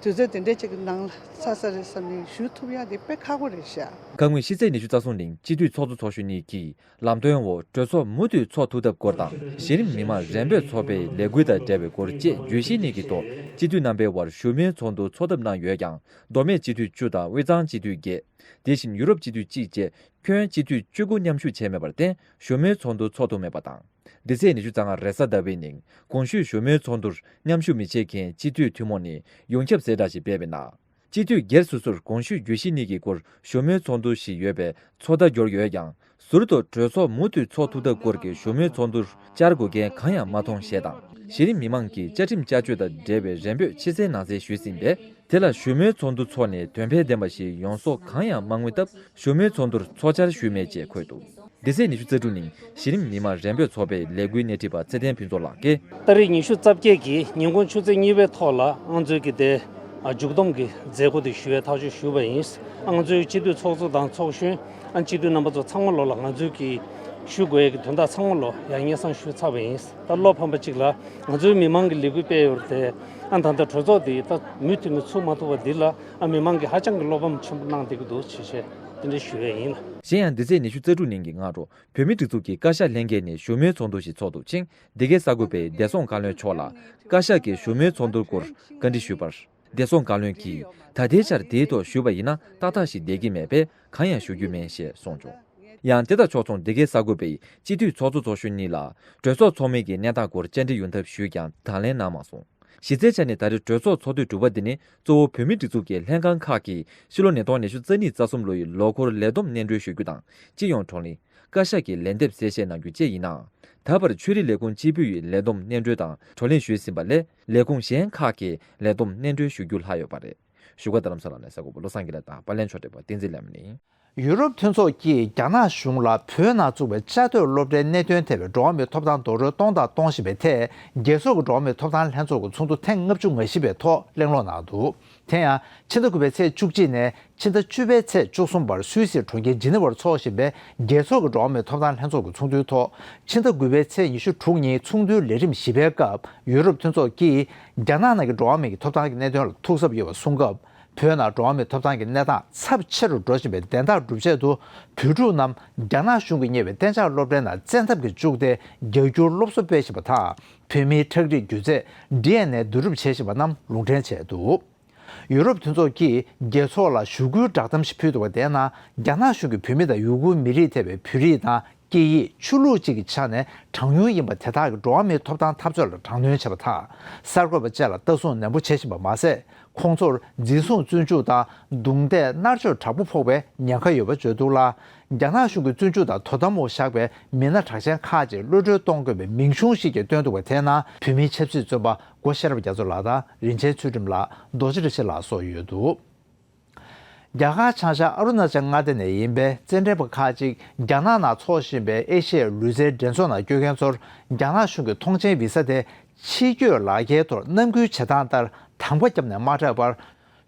དུས་ཚོད་དེ་འདྲ་ཅིག་གི་ནང་ལ་ཚར་ས་རེད་བསམ་ནས་ཞུ་ཐུབ་ཡག་དེ་དཔེ་ཁག་པོ་རེད་ཤག་ཁ་སྔོན་ཕྱི་ཚེས་ཉི་ཤུ་རྩ་གསུམ་ཉིན་སྤྱི་འཐུས་ཚོགས་གཙོ་ཚོགས་གཞོན་གཉིས་ཀྱིས་ལམ་སྟོན་འོག་གྲོས་ཚོགས་མུ་མཐུད་འཚོགས་ཐུབ་ཐབས་སྐོར་དང་གཞི་རིམ་མི་མང་རན་པོས་ཚོགས་པའི་ལས་འགུལ་དང་འབྲེལ་བའི་སྐོར་བཅས་བརྗོད་གཞི་གཉིས་ཀྱི་ཐོག་སྤྱི་འཐུས་རྣམ་པའི་དབར་ཞུ་མོལ་ཚོགས་འདུ་འཚོགས་ཐབས་གནང་ཡོད་ཀྱང་མདོ་སྨད་སྤྱི་འཐུས་བཅུ་དང་དབུས་གཙང་སྤྱི་འཐུས་བརྒྱད། དེ་བཞིན་ཡུ་རོབ་སྤྱི་འཐུས་གཅིག་བཅས་ཁྱོན་སྤྱི་འཐུས་བཅུ་དགུ་མཉམ་ཞུགས་བྱས་མེད་པར་བརྟེན་ཞུ་མོལ་ཚོགས་འདུ་འཚོགས་ཐུབ་མེད་པ་དང་། འདི་ཚེས་ཉི་ཤུ་རྩ་ལྔ་རེས་གཟའ་ཟླ་བའི་ཉིན་གོང་ཞུས་ཞུ་མོལ་ཚོགས་འདུར་མཉམ་ཞུགས་མི་བྱེད་མཁན་སྤྱི་འཐུས་ཐུན་མོང་ནས་ཡོངས་ཁྱབ་གསལ་བསྒྲགས་ཤིག་སྤེལ་བའི་ནང་། སྤྱི་འཐུས་སྒེར་སོ་སོར་གོང་ཞུས་བརྗོད་གཞི་གཉིས་ཀྱི་སྐོར་ཞུ་མོལ་ཚོགས་འདུ་ཞིག་ཡོད་པའི་ཚོད་ལྟ་འབྱོར་ཡོད་ཀྱང་ཟུར་དུ་གྲོས་ཚོགས་མུ་མཐུད་འཚོགས་ཐུབ་ཐབས་སྐོར་གྱི་ཞུ་མོལ་ཚོགས་འདུར་བཅར་དགོས་མཁན་གང་ཡང་མ་མཐོང་ཞེས་དང་། གཞི་རིམ་མི་མང་གི་བཅའ་ཁྲིམས་བསྐྱར་བཅོས་དང་འབྲེལ་བའི་རེ་འབོད་ཕྱི་གསལ་ནང་གསལ་ཞུས་ཟིན་པས། དེ་ལ་ཞུ་མོལ་ཚོགས་འདུ་འཚོགས་ནས་དོན་ཕན་ལྡན་པ་ཞིག་ཡོང་སྲོལ་གང་ཡང་མ་མངོན་སྟབས། ཞུ་མོལ་ཚོགས་འདུར་ཚོགས་བཅར་ཞུས་མེད་ཅེས་འཁོད་འདུག་འདི་ཚེས་ཉི་ཤུ་རྩ་དྲུག་ཉིན་གཞི་རིམ་མི་མང་རེ་འབོད་ཚོགས་པའི་ལས་འགུལ་སྣེ་ཁྲིད་པ་ཚེ་བརྟན་ཕུན་ཚོགས་ལགས་ཀྱིས། ཏ་རིག་ཉི་ཤུ་རྩ་བརྒྱད་ཀྱི་ཉིན་གུང་ཆུ་ཚོད་གཉིས་པའི་ཐོག་ལ་ང་ཚོའི་གི་དེ་མཇུག་བསྡོམས་ཀྱི་མཛད་སྒོ་དེ་ཞུ་བའི་ཐག་གཅོད་ཞུས་པ་ཡིན། ང་ཚོའི་སྤྱི་འཐུས་ཚོགས་གཙོ་དང་ཚོགས་གཞོན། སྤྱི་འཐུས་རྣམ་པ་ཚོ་ཚང་མ་ལོ་ལ་ང་ཚོའི་གི་ཞུ་དགོས་ཡས་ཀྱི་དོན་དག་ཚང་མ་ལོ་ཡང་སྙན་སེང་ཞུས་ཚར་བ་ཡིན། ད་བློ་ཕམ་པ་གཅིག་ལ་ང་ཚོའི་མི་མང་གི་ལས་འགུལ་སྤེལ་ཡོད་རེད་དེ། ཨ་ད་ལྟ་གྲོས་ཚོགས་དེ་ད་མུ་མཐུད་ནས་ཚུགས་མ་ཐུབ་པ་འདི་ལ་ཨ་མི་མང་གིས་ཧ་ཅང་གི་བློ་ཕམ་ཆེན་པོ་གནང་བསྡད་ཀྱི་འདུག་ཅེས་བཤད་དེ་འདྲ་ཞུ་ཡས་ཡིན། གཞན་ཡང་འདི་ཚེས་ཉི་ཤུ་རྩ་དྲུག་ཉིན་གྱི་སྔ་དྲོ་བོད་མིའི་སྒྲིག་འཛུགས་ཀྱི་བཀའ་ཤག་ལྷན་རྒྱས་ནས་ཞུ་མོལ་ཚོགས་འདུ་ཞིག་ཚོགས་འདུག་ཅིང་། འདི་གའི་གསར་འགོད་པས་བདེ་སྲུང་བཀའ་བློན་མཆོག་ལ་བཀའ་ཤག་གི་ཞུ་མོལ་ཚོགས་འདུའི་སྐོར་བཀའ་འདྲི་ཞུས་པར། བདེ་སྲུང་བཀའ་བློན་གྱིས་ད་ལྟའི་ཆར་དེའི་ཐོག་ཞུས་པ་ཡིན་ན་ཏག་ཏག་ཞིག་བསྡད་ཀྱི་མེད་པས་གང་ཡང་ཞུ་རྒྱུ་མེད་ཞེས་གསུངས་བྱུང་། ཡང་དེ་དང་ཕྱོགས་མཚུངས་འདི་གའི་གསར་འགོད་པས་སྤྱི་འཐུས་ཚོགས་གཙོ་ཚོགས་གཞོན་གཉིས་ལ་གྲོས་ཚོགས་འཚོགས་མིན་གྱི་གནས་སྟངས་སྐོར་བཅར་འདྲི་ཡོང་ཐབས་ཞུས་ཀྱང་དང་ལེན་གནང་མ་སོང་། གཞི་རྩའི་ཆ་ནས་ད་རེས་གྲོས་ཚོགས་ཚོགས་དུས་དྲུག་པ་འདི་ནི་གཙོ་བོ་བོད་མིའི་སྒྲིག་འཛུགས་ཀྱི་ལྷན་ཁང་ཁག་གིས་ཕྱི་ལོ་ཉིས་སྟོང་ཉི་ཤུ་རྩ་གཉིས་རྩ་གསུམ་ལོ་ཡི་ལོ་འཁོར་ལས་བསྡོམས་སྙན་སྒྲོན་ཞུ་རྒྱུ་དང་སྤྱི་ཡོངས་བགྲོ་གླེང་། བཀའ་ཤག་གི་ལན་འདེབས་གསལ་བཤད་གནང་རྒྱུ་བཅས་ཡིན་ནའང་། ད་བར་ཆོས་རིག་ལས་ཁུངས་གཅིག་པུས་ལས་བསྡོམས་སྙན་སྒྲོན་དང་བགྲོ་གླེང་ཞུས་ཟིན་པ་ལས་ལས་ཁུངས་གཞན་ཁག་གིས་ལས་བསྡོམས་སྙན་སྒྲོན་ཞུ་རྒྱུ་ལྷག་ཡོད་པ་རེད། བཞུགས་སྒར་རྡ་རམ་ས་ལ་ནས་གསར་འགོད་པ་བློ་བཟང་དགེ་ལེགས་དང་པར་ལེན་ཕྱོགས་སྒྲིག་པ་བསྟན་འཛིན་ལྷ་མོ་ནས། ཡུ་རོབ་མཐུན་ཚོགས་ཀྱིས་རྒྱ་ནག་གཞུང་ལ་བོད་ནང་བཙུགས་པའི་བཅའ་སྡོད་སློབ་གྲྭའི་གནད་དོན་ཐད་པའི་འགྲོ་བ་མིའི་ཐོབ་ཐང་རྡོག་རོལ་གཏོང་དང་གཏོང་བཞིན་པའི་ཐད། རྒྱལ་ཚོགས་ཀྱི་འགྲོ་བ་མིའི་ཐོབ་ཐང་ལྷན་ཚོགས་ཀྱི་ཚོགས་འདུ་ཐེངས་ལྔ་བཅུ་ང་བཞི་པའི་ཐོག་གླེང་སློང་གནང་འདུག་དེ་ཡང་ཕྱི་ཟླ་དགུ་པའི་ཚེས་བཅུ་གཅིག་ནས་ཕྱི་ཟླ་བཅུ་པའི་ཚེས་བཅུ་གསུམ་བར་སུད་སིའི་གྲོང་ཁྱེར་ཇི་ནི་ཝར་འཚོགས་བཞིན་པའི་རྒྱལ་ཚོགས་ཀྱི་འགྲོ་བ་མིའི་ཐོབ་ཐང་ལྷན་ཚོགས་ཀྱི་ཚོགས་འདུའི་ཐོག་ཕྱི་ཟླ་དགུ་པའི་ཚེས་ཉི་ཤུ་དྲུག་ཉིན་ཚོགས་འདུའི་ལས་རིམ་བཞི་པའི་སྐབས་ཡུ་རོབ་མཐུན་ཚོགས་ཀྱིས་རྒྱ་ནག་ནང་གི་འགྲོ་བ་མི་ཡི་ཐོབ་ཐང་གི་གནད་དོན་ལ་ཐུགས་འཚབ་ཡོད་པ་གསུངས་སྐབས། བོད་ནང་འགྲོ་བ་མིའི་ཐོབ་ཐང་གི་གནས་སྟངས་ཚབས་ཆེ་རུ་འགྲོ་བཞིན་པའི་བདེན་རྟགས་སྒྲུབ་ཆེད་དུ། བོད་ཕྲུག་རྣམས་རྒྱ་ནག་གཞུང་གིས་གཉེར་བའི་གཏན་འཇགས་སློབ་གྲྭའི་ནང་བཙན་ཐབས་ཀྱིས་བཅུག་སྟེ། རྒྱ་སྒྱུར་སློབ་གསོ་སྤེལ་བཞིན་པ་དང་། བོད་མིའི་ཁྲག་རིགས་རྒྱུ་རྫས་ཌི་ཨེན་ཨེ་བསྡུ་རུབ་བྱེད་བཞིན་པ་རྣམས་ལུང་འདྲེན་བྱས་འདུག་ཡུ་རོབ་མཐུན་ཚོགས་ཀྱིས་རྒྱལ་ཚོགས་ལ་ཞུ་སྐུལ་བསྒྲགས་གཏམ་ཞིག་ཕུལ་འདུག་པ། དེའི་ནང་རྒྱ་ནག་གཞུང་གིས་བོད་མི་དང་ཡུ་གུར་མི་རིགས་ཐེ་བའི་བོད་རིགས་དང་། སྐད་ཡིག་ཆོས་ལུགས་བཅས་ཀྱི་ཆ་ནས་གྲངས་ཉུང་ཡིན་པ་དེ་དག་གི་འགྲོ་བ་མིའི་ཐོབ་ཐང་འཐབ་རྩོད་ལ་དྲག་གནོན་བྱས་པ་དང་། གསར་འགོད་པ་བཅས་ལ་ལྟ་སྲུང་ནན་པོ་བྱེད་བཞིན་པ་མ་ཟད། ཁོང་ཚོར་འཛིན་བཟུང་བཙོན་འཇུག་དང་། རྡུང་རྡེག་མནར་གཅོད་དྲག་པོ་ཕོག་པའི་ཉེན་ཁ་ཡོད་པ་བརྗོད་འདུག་ལ། རྒྱ་ནག་གཞུང་གིས་བཙོན་འཇུག་དང་དོ་དམ་འོག་བཞག་པའི་མི་སྣ་གྲགས་ཅན་ཁག་ཅིག་གློད་གྲོལ་གཏོང་དགོས་པའི་མིང་གཞུང་ཞིག་ཀྱང་བཏོན་འདུག་པ། དེའི་ནང་བོད་མིའི་ཆབ་སྲིད་བཙོན་པ་སྒོ་ཤེས་རབ་རྒྱ་མཚོ་ལགས་དང་། རིན་ཆེན་ཚུལ་ཁྲིམས་ལགས། རྡོ་རྗེ་བཀྲ་ཤིས་ལགས་སོགས་ཡོད་འདུག་རྒྱ་གར་བྱང་ཤར་ཨ་རུ་ན་ཅལ་མངའ་སྡེ་ནས་ཡིན་པའི་རྩེད་འགྲན་པ་ཁག་ཅིག་རྒྱ་ནག་ནང་འཚོགས་བཞིན་པའི་ཨེ་ཤི་ཡའི་ལུས་རྩལ་འགྲན་ཚོགས་ནང་སྐྱོད་མཁན་ཚོར་རྒྱ་ནག་གཞུང་གིས་ཐོངས་མཆན་བི་ས་དེ་ཕྱི་སྐྱོད་ལག་ཁྱེར་ཐོག་ནམ་རྒྱུན་བྱེད་སྟངས་ལྟར་དམ་པ་བརྒྱབ་ནས་མ་སྤྲད་པར།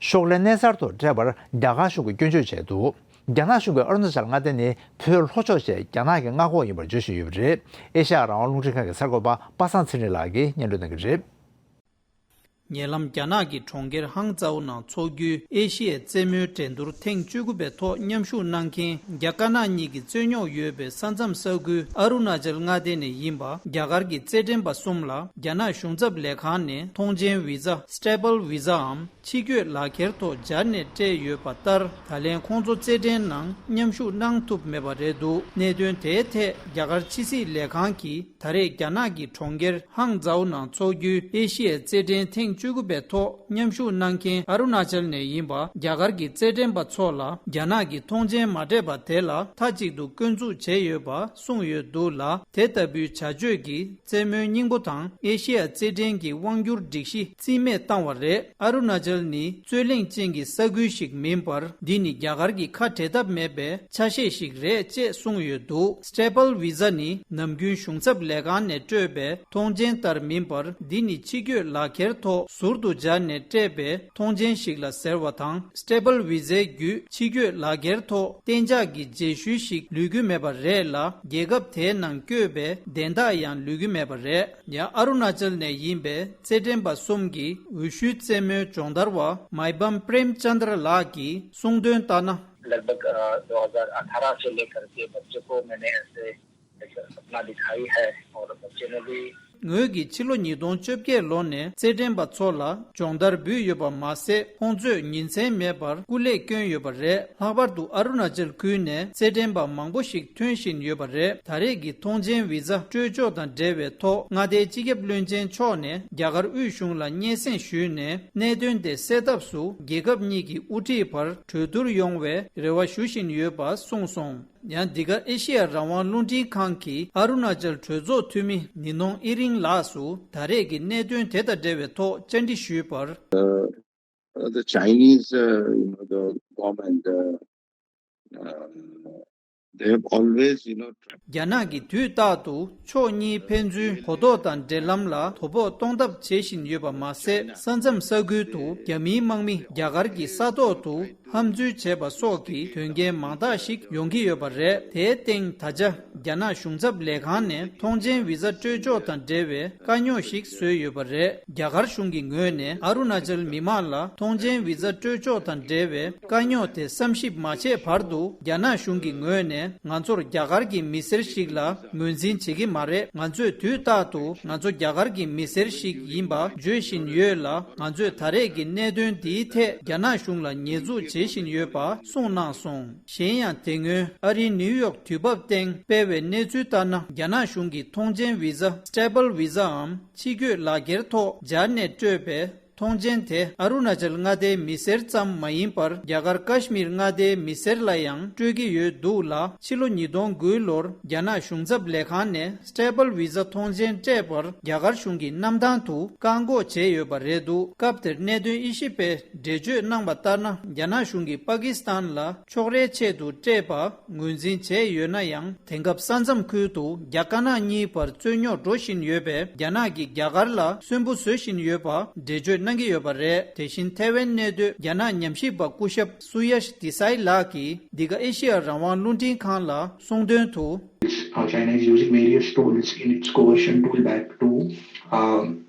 ཤོག་ལྷེ་གནས་གསར་དུ་སྤྲད་པར་རྒྱ་གར་གཞུང་གིས་སྐྱོན་བརྗོད་བྱས་འདུག་རྒྱ་ནག་གཞུང་གིས་ཨ་རུ་ན་ཅལ་མངའ་སྡེ་ནི་བོད་ལྷོ་ཕྱོགས་ཞེས་རྒྱ་ནག་གི་མངའ་ཁོངས་ཡིན་པར་བརྗོད་བཞིན་ཡོད་པ་རེད། ཨེ་ཤ་ཡ་རང་དབང་རླུང་འཕྲིན་ཁང་གི་གསར་འགོད་པ་པ་སངས་ཚེ་རིང་ལགས་ཀྱིས་སྙན་སྒྲོན་གནང་གི་རེད། ཉེ་ལམ་རྒྱ་ནག་གི་གྲོང་ཁྱེར་ཧང་ཙའུ་ནང་འཚོགས་རྒྱུའི་ཨེ་ཤི་ཡའི་རྩེད་མོའི་འགྲན་བསྡུར་ཐེངས་བཅུ་དགུ་པའི་ཐོག་མཉམ་ཞུགས་གནང་མཁན་རྒྱ་དཀར་ནག་གཉིས་ཀྱི་རྩོད་རྙོག་ཡོད་པའི་ས་མཚམས་ས་ཁུལ་ཨ་རུ་ན་ཅལ་མངའ་སྡེ་ནས་ཡིན་པ་རྒྱ་གར་གྱི་རྩེད་འགྲན་པ་གསུམ་ལ་རྒྱ་ནག་གཞུང་ཚབ་ལས་ཁང་ནས་ཐོངས་མཆན་བི་ཛ། Staple Visaའམ། ཕྱི་སྐྱོད་ལག་ཁྱེར་ཐོག་སྦྱར་ནས་སྤྲད་ཡོད་པ་ལྟར། ད་ལན་ཁོང་ཚོ་རྩེད་འགྲན་ནང་མཉམ་ཞུགས་གནང་ཐུབ་མེད་པ་རེད་འདུག་གནད་དོན་དེའི་ཐད་རྒྱ་གར་ཕྱི་སྲིད་ལས་ཁང་གིས་ད་རེས་རྒྱ་ནག་གི་གྲོང་ཁྱེར་ཧང་ཛའུ་ནང་འཚོགས་རྒྱུའི་ཨེ་ཤི་ཡའི་རྩེད་འགྲན་ཐེངས་བཅུ་དགུ་པའི་ཐོག་མཉམ་ཞུགས་གནང་མཁན་ཨ་རུ་ན་ཅལ་ནས་ཡིན་པ་རྒྱ་གར་གྱི་རྩེད་འགྲན་པ་ཚོ་ལ་རྒྱ་ནག་གིས་ཐོངས་མཆན་མ་སྤྲད་པ་དེ་ལ་མཐའ་གཅིག་ཏུ་སྐྱོན་འཛུགས་བྱས་ཡོད་པ་གསུངས་ཡོད་འདུག་ལ། དེ་ལྟ་བུའི་བྱ་སྤྱོད་ཀྱིས། རྩེད་མོའི་སྙིང་པོ་དང་ཨེ་ཤེ་ཡ་རྩེད་འགྲན་གྱི་དབང་སྒྱུར་སྒྲིག་གཞི་རྩིས་མེད་བཏང་བ་རེད། ཨ་རུ་ན་ཅལ་ནི་རྩོད་གླེང་ཅན་གྱི་ས་ཁུལ་ཞིག་མིན་པར། འདི་ནི་རྒྱ་གར་གྱི་ཁ་བྲལ་ཐབས་མེད་པའི་ཆ་ཤས་ཤིག་རེད་ཅེས་གསུངས་ཡོད་འདུག Staple Visa ནི་ནམ་རྒྱུན་གཞུང་ཚབ་ལས་ཁང་ནས་སྤྲོད་པའི་ཐོངས་མཆན་ལྟར་མིན་པར། འདི་ནི་ཕྱི་སྐྱོད་ལག་ཁྱེར་ཐོག་ཟུར་དུ་སྦྱར་ནས་སྤྲད་པའི་ཐོངས་མཆན་ཞིག་ལ་ཟེར་བ་དང་། Staple Visaའི་བརྒྱུད་ཕྱི་སྐྱོད་ལག་ཁྱེར་ཐོག་གཏན་འཇགས་ཀྱི་རྗེས་ཤུལ་ཞིག་ལུས་རྒྱུ་མེད་པ་རེད་ལ། རྒྱལ་ཁབ་དེའི་ནང་བསྐྱོད་པའི་བདེན་རྟགས་ཡང་ལུས་རྒྱུ་མེད་པ་རེད། ཡང་ཨ་རུ་ན་ཅལ་ནས་ཡིན་པའི་རྩེད་འགྲན་པ་གསུམ་གྱི་འོས་ཤུལ་རྩེད་མོའི་སྦྱོང་བརྡར་བ་མའི་བམ་པྲེམ་ཅན་དྲ་ལགས་ཀྱིས་གསུངས་དོན་ལྟར་ན། लगभग अ, दो हज़ार अठारह से लेकर के बच्चों को मैंने ऐसे एक सपना दिखाई है और बच्चे ने भी ངོས་ཀྱིས་ཕྱི་ལོ་ཉིས་སྟོང་བཅོ་བརྒྱད་ལོ་ནས་རྩེད་འགྲན་པ་ཚོ་ལ་སྦྱོང་བརྡར་འབུལ་ཡོད་པ་མ་ཟད། ཁོང་ཚོས་ཉིན་མཚན་མེད་པར་སྐུ་ལས་བསྐྱོན་ཡོད་པ་རེད། ལྷག་པར་དུ་ཨ་རུ་ན་ཅལ་ཁུལ་ནས་རྩེད་འགྲན་པ་མང་པོ་ཞིག་ཐོན་བཞིན་ཡོད་པ་རེད། ད་རེས་ཀྱི་ཐོངས་མཆན་བི་ཛ་སྤྲོད་ཕྱོགས་དང་འབྲེལ་བའི་ཐོག་མངའ་སྡེའི་སྤྱི་ཁྱབ་བློན་ཆེན་མཆོག་ནས་རྒྱ་གར་དབུས་གཞུང་ལ་སྙན་སེང་ཞུས་ནས། གནད་དོན་དེ་སེལ་ཐབས་སུ་རྒྱལ་ཁབ་གཉིས་ཀྱི་དབུ་ཁྲིད་བར་གྲོས་བསྡུར་ཡོང་བའི་རེ་བ་ཞུ་བཞིན་ཡོད་པ་གསུངས་སོང་། ཡང་འདི་ག་ཨེ་ཤེ་ཡ་རང་དབང་རླུང་འཕྲིན་ཁང་གི་ཨ་རུ་ན་ཅལ་གྲོས་ཚོགས་འཐུས་མི་ནི་ནོང་ཨི་རིང་ལགས་སུ་ད་རེས་ཀྱི་གནད་དོན་དེ་དང་འབྲེལ་བའི་ཐོག་བཅར་འདྲི་ཞུས་པར། Uh, the Chinese, uh, you know, the government, uh, uh, they have always, you know, tried རྒྱ་ནག་གིས་དུས་རྟག་ཏུ་ཕྱོགས་གཉིས་ཕན་ཚུན་གོ་རྟོགས་དང་འབྲེལ་ལམ་ལ་དོ་ཕོག་གཏོང་ཐབས་བྱེད་བཞིན་ཡོད་པ་མ་ཟད། ས་མཚམས་ས་ཁུལ་དུ་རྒྱ་མིའི་དམག་མི་རྒྱ་གར་གྱི་ས་ཐོག་ཏུ་ འཐབ་འཛུལ་བྱས་པ་སོགས་ཀྱི་དོན་རྐྱེན་མང་དག་ཞིག་ཡོང་གི་ཡོད་པ་རེད། དེའི་སྟེང་ད་ཆ་རྒྱ་ནག་གཞུང་ཚབ་ལས་ཁང་ནས་ཐོངས་མཆན་བི་ཛ་སྤྲོད་ཕྱོགས་དང་འབྲེལ་བའི་དཀའ་རྙོག་ཞིག་བཟོས་ཡོད་པ་རེད། རྒྱ་གར་གཞུང་གི་ངོས་ནས་ཨ་རུ་ན་ཅལ་མི་མང་ལ་ཐོངས་མཆན་བི་ཛ་སྤྲོད་ཕྱོགས་དང་འབྲེལ་བའི་དཀའ་རྙོག་དེ་བསམ་ཞིབ་མ་བྱས་བར་དུ། རྒྱ་ནག་གཞུང་གི་ངོས་ནས་ང་ཚོར་རྒྱ་གར་གྱི་མི་སེར་ཞིག་ལ་ངོས་འཛིན་བྱེད་ཀྱི་མ་རེད། ང་ཚོས་དུས་རྟག་ཏུ་ང་ཚོ་རྒྱ་གར་གྱི་མི་སེར་ཞིག་ཡིན་པ་བརྗོད་བཞིན་ཡོད་ལ། ང་ཚོས་ད་རེས་ཀྱི་གནད་དོན་འདིའི་ཐད་རྒྱ་ནག་གཞུང་ལ་ཉེས་འཛུགས་བྱེད་བཞིན་ཡོད་པ་གསུངས་གནང་སོང་། གཞན་ཡང་། དེ་སྔོན་ཨ་རིའི་ནིའུ་ཡོག་དུས་བབ་སྟེང་སྤེལ་བའི་གནས་ཚུལ་ལྟར་ན། རྒྱ་ནག་གཞུང་གིས་ཐོངས་མཆན་བི་ཛ། སྟེ་པལ་བི་ཛའམ་ཕྱི་སྐྱོད་ལག་འཁྱེར་ཐོག་སྦྱར་ནས་སྤྲོད་པའི་ཐོངས་མཆན་དེ་ཨ་རུ་ན་ཅལ་མངའ་སྡེའི་མི་སེར་ཙམ་མ་ཡིན་པར། རྒྱ་གར་ཀ་ཤི་མིར་མངའ་སྡེའི་མི་སེར་ལ་ཡང་སྤྲོད་ཀྱི་ཡོད་འདུག་ལ། ཕྱི་ལོ་ཉིས་སྟོང་དགུ་ལོར་རྒྱ་ནག་གཞུང་ཚབ་ལས་ཁང་ནས་སྟེ་པལ་བི་ཛ་ཐོངས་མཆན་སྤྲད་པར་རྒྱ་གར་གཞུང་གིས་གནམ་ཐང་དུ་བཀག་འགོག་བྱས་ཡོད་པ་རེད་འདུག་སྐབས་དེར་གནད་དོན་དབྱེ་ཞིབ་པས་འགྲེལ་བརྗོད་གནང་བ་ལྟར་ན། རྒྱ་ནག་གཞུང་གིས་པ་ཀི་སི་ཐན་ལ་ཕྱོགས་རེའི་ཆེད་དུ་སྤྲད་པ་ངོས་འཛིན་བྱས་ཡོད་ན་ཡང་། དེང་སྐབས་ས་མཚམས་ཁུལ་དུ་རྒྱ་དཀར་ནག་གཉིས་བར་རྩོད་རྙོག་འགྲོ་བཞིན་ཡོད་པས། རྒྱ་ནག་གིས་རྒྱ་གར་ལ་སུན་པོ་བཟོ་བཞིན་ཡོད་པ་འགྲེལ་བརྗོད་གནང་གི་ཡོད་པ་རེད། དེ་བཞིན་ཐའེ་ཝན་གནས་སྡོད་རྒྱ་ནག་ཉམས་ཞིབ་པ་སྐུ་ཞབས་སུ་ཡ་ཤི་ཏི་སའི་ལགས་ཀྱིས་འདི་ག་ཨེ་ཤི་ཡ་རང་དབང་རླུང་འཕྲིན་ཁང་ལ་གསུངས་དོན་དུ། Uh, China is using various tools in its coercion tool bag to, um,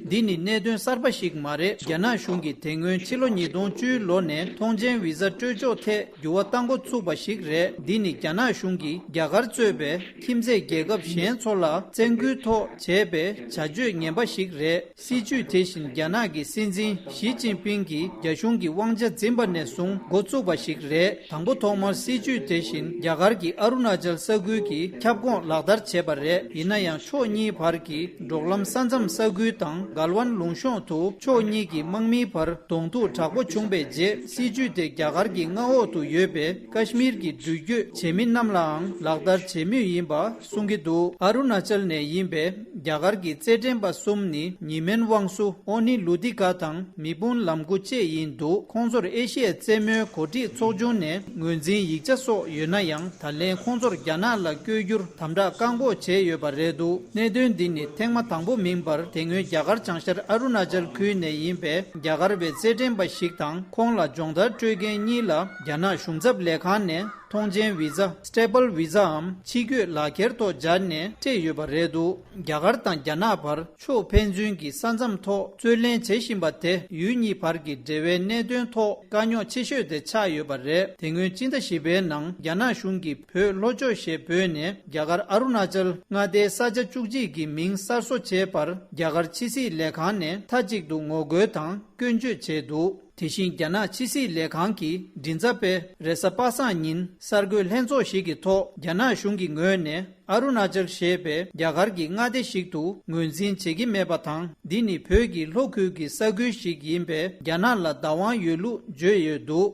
འདི་ནི་གནད་དོན་གསར་པ་ཞིག་མ་རེད། རྒྱ་ནག་གཞུང་གིས་དེ་སྔོན་ཕྱི་ལོ་ཉིས་སྟོང་བཅུའི་ལོ་ནས་ཐོངས་མཆན་བི་ཛ་སྤྲོད་ཕྱོགས་ཐད་འགྱུར་བ་གཏང་འགོ་ཚུགས་པ་ཞིག་རེད། འདི་ནི་རྒྱ་ནག་གཞུང་གིས་རྒྱ་གར་གཙོས་པའི་ཁྱིམ་མཚེས་རྒྱལ་ཁབ་གཞན་ཚོ་ལ་བཙན་སྐུལ་ཐོག་བྱས་པའི་བྱ་སྤྱོད་ངན་པ་ཞིག་རེད། སྲིད་ཇུས་དེ་བཞིན་རྒྱ་ནག་གི་སྲིད་འཛིན་ཞི་ཅིན་ཕིང་གིས་རྒྱ་གཞུང་གི་དབང་ཆ་འཛིན་པ་ནས་བཟུང་འགོ་བཙུགས་པ་ཞིག་རེད། དང་པོ་ཐོག་མར་སྲིད་ཇུས་དེ་བཞིན་རྒྱ་གར་གྱི་ཨ་རུ་ན་ཅལ་ས་ཁུལ་གྱི་ཁྱབ་ཁོངས་ལག་བསྟར་བྱས་པ་རེད། ཡིན་ན་ཡང་ཕྱོགས་གཉིས་བར་གྱི་འབྲོག་ལམ་ས་མཚམས་ས་ཁུལ་དང་གལ་ཝན་ལུང་གཤོང་དུ་ཕྱོགས་གཉིས་ཀྱི་དམག་མིའི་བར་གདོང་ཐུག་དྲག་པོ་བྱུང་བའི་རྗེས། སྲིད་ཇུས་དེ་རྒྱ་གར་གྱི་མངའ་འོག་ཏུ་ཡོད་པའི་ཀ་ཤི་མིར་གྱི་འགྲུལ་སྐྱོད་བྱེད་མི་རྣམས་ལའང་ལག་བསྟར་བྱེད་མུས་ཡིན་པ་གསུང་གི་འདུག་ཨ་རུ་ན་ཅལ་ནས་ཡིན་པའི་རྒྱ་གར་གྱི་རྩེད་འགྲན་པ་གསུམ་ནི་ཉི་མེན་ཝང་སུ། ཨོ་ནི་ལུ་ཏི་ཀ་དང་མི་དཔུང་ལམ་དགུ་བཅས་ཡིན་འདུག་ཁོང་ཚོར་ཨེ་ཤི་ཡའི་རྩེད་མོའི་གོ་སྒྲིག་ཚོགས་ཆུང་ནས་ངོས་འཛིན་ཡིག་ཆ་སོགས་ཡོད་ན་ཡང་། ད་ལན་ཁོང་ཚོར་རྒྱ་ནག་ལ་བསྐྱོད་རྒྱུར་དམ་དྲག་བཀག་འགོག་བྱས་ཡོད་པ་རེད་འདུག་གནད་དོན་འདི་ནི་ཐེངས་མ་དང་པོ་མིན་པར། དེ་སྔོན་རྒྱ་གར་བྱང་ཤར་ཨ་རུ་ན་ཅལ་ཁུལ་ནས་ཡིན་པའི་རྒྱ་གར་བའི་རྩེད་འགྲན་པ་ཞིག་དང་། ཁོང་ལ་སྦྱོང་བརྡར་སྤྲོད་མཁན་གཉིས་ལ་རྒྱ་ནག་གཞུང་ཚབ་ལས་ཁང་ནས་ཐོངས་མཆན་བི་ཛ། སྟེ་པལ་བི་ཛའམ་ཕྱི་སྐྱོད་ལག་འཁྱེར་ཐོག་སྦྱར་ནས་སྤྲད་ཡོད་པ་རེད་འདུག་རྒྱ་གར་དང་རྒྱ་ནག་བར་ཕྱོགས་ཕན་ཚུན་གྱི་ས་མཚམས་ཐོག་རྩོད་ལེན་བྱེད་བཞིན་པ་དེ། ཡུལ་གཉིས་བར་གྱི་འབྲེལ་བའི་གནད་དོན་ཐོག་དཀའ་རྙོག་ཆེ་ཤོས་དེ་ཆགས་ཡོད་པ་རེད། དེ་སྔོན་སྤྱི་ཟླ་བཞི་པའི་ནང་རྒྱ་ནག་གཞུང་གིས་བོད་ལྷོ་ཕྱོགས་ཞེས་འབོད་ནས་རྒྱ་གར་ཨ་རུ་ན་ཅལ་མངའ་སྡེའི་ས་ཆ་བཅུ་གཅིག་གི་མིང་གསར་བཟོ་བྱས་པར་རྒྱ་གར་ཕྱི་སྲིད་ལས་ཁང་ནས་མཐའ་གཅིག་ཏུ་ངོ་རྒོལ་དང་སྐྱོན་བརྗོད་བྱས་འདུག་དེ་བཞིན་རྒྱ་ནག་ཕྱི་སྲིད་ལས་ཁང་གི་མགྲིན་ཚབ་པས་རེས་གཟའ་པ་སངས་ཉིན་གསར་འགོད་ལྷན་ཚོགས་ཤིག་གི་ཐོག་རྒྱ་ནག་གཞུང་གི་ངོས་ནས་ཨ་རུ་ན་ཅལ་ཞེས་པའི་རྒྱ་གར་གྱི་མངའ་སྡེ་ཞིག་ཏུ་ངོས་འཛིན་བྱེད་ཀྱི་མེད་པ་དང་། འདི་ནི་བོད་ཀྱི་ལྷོ་ཁུལ་གྱི་ས་ཁུལ་ཞིག་ཡིན་པས་རྒྱ་ནག་ལ་བདག་དབང་ཡོད་ལུགས་བརྗོད་ཡོད་འདུག་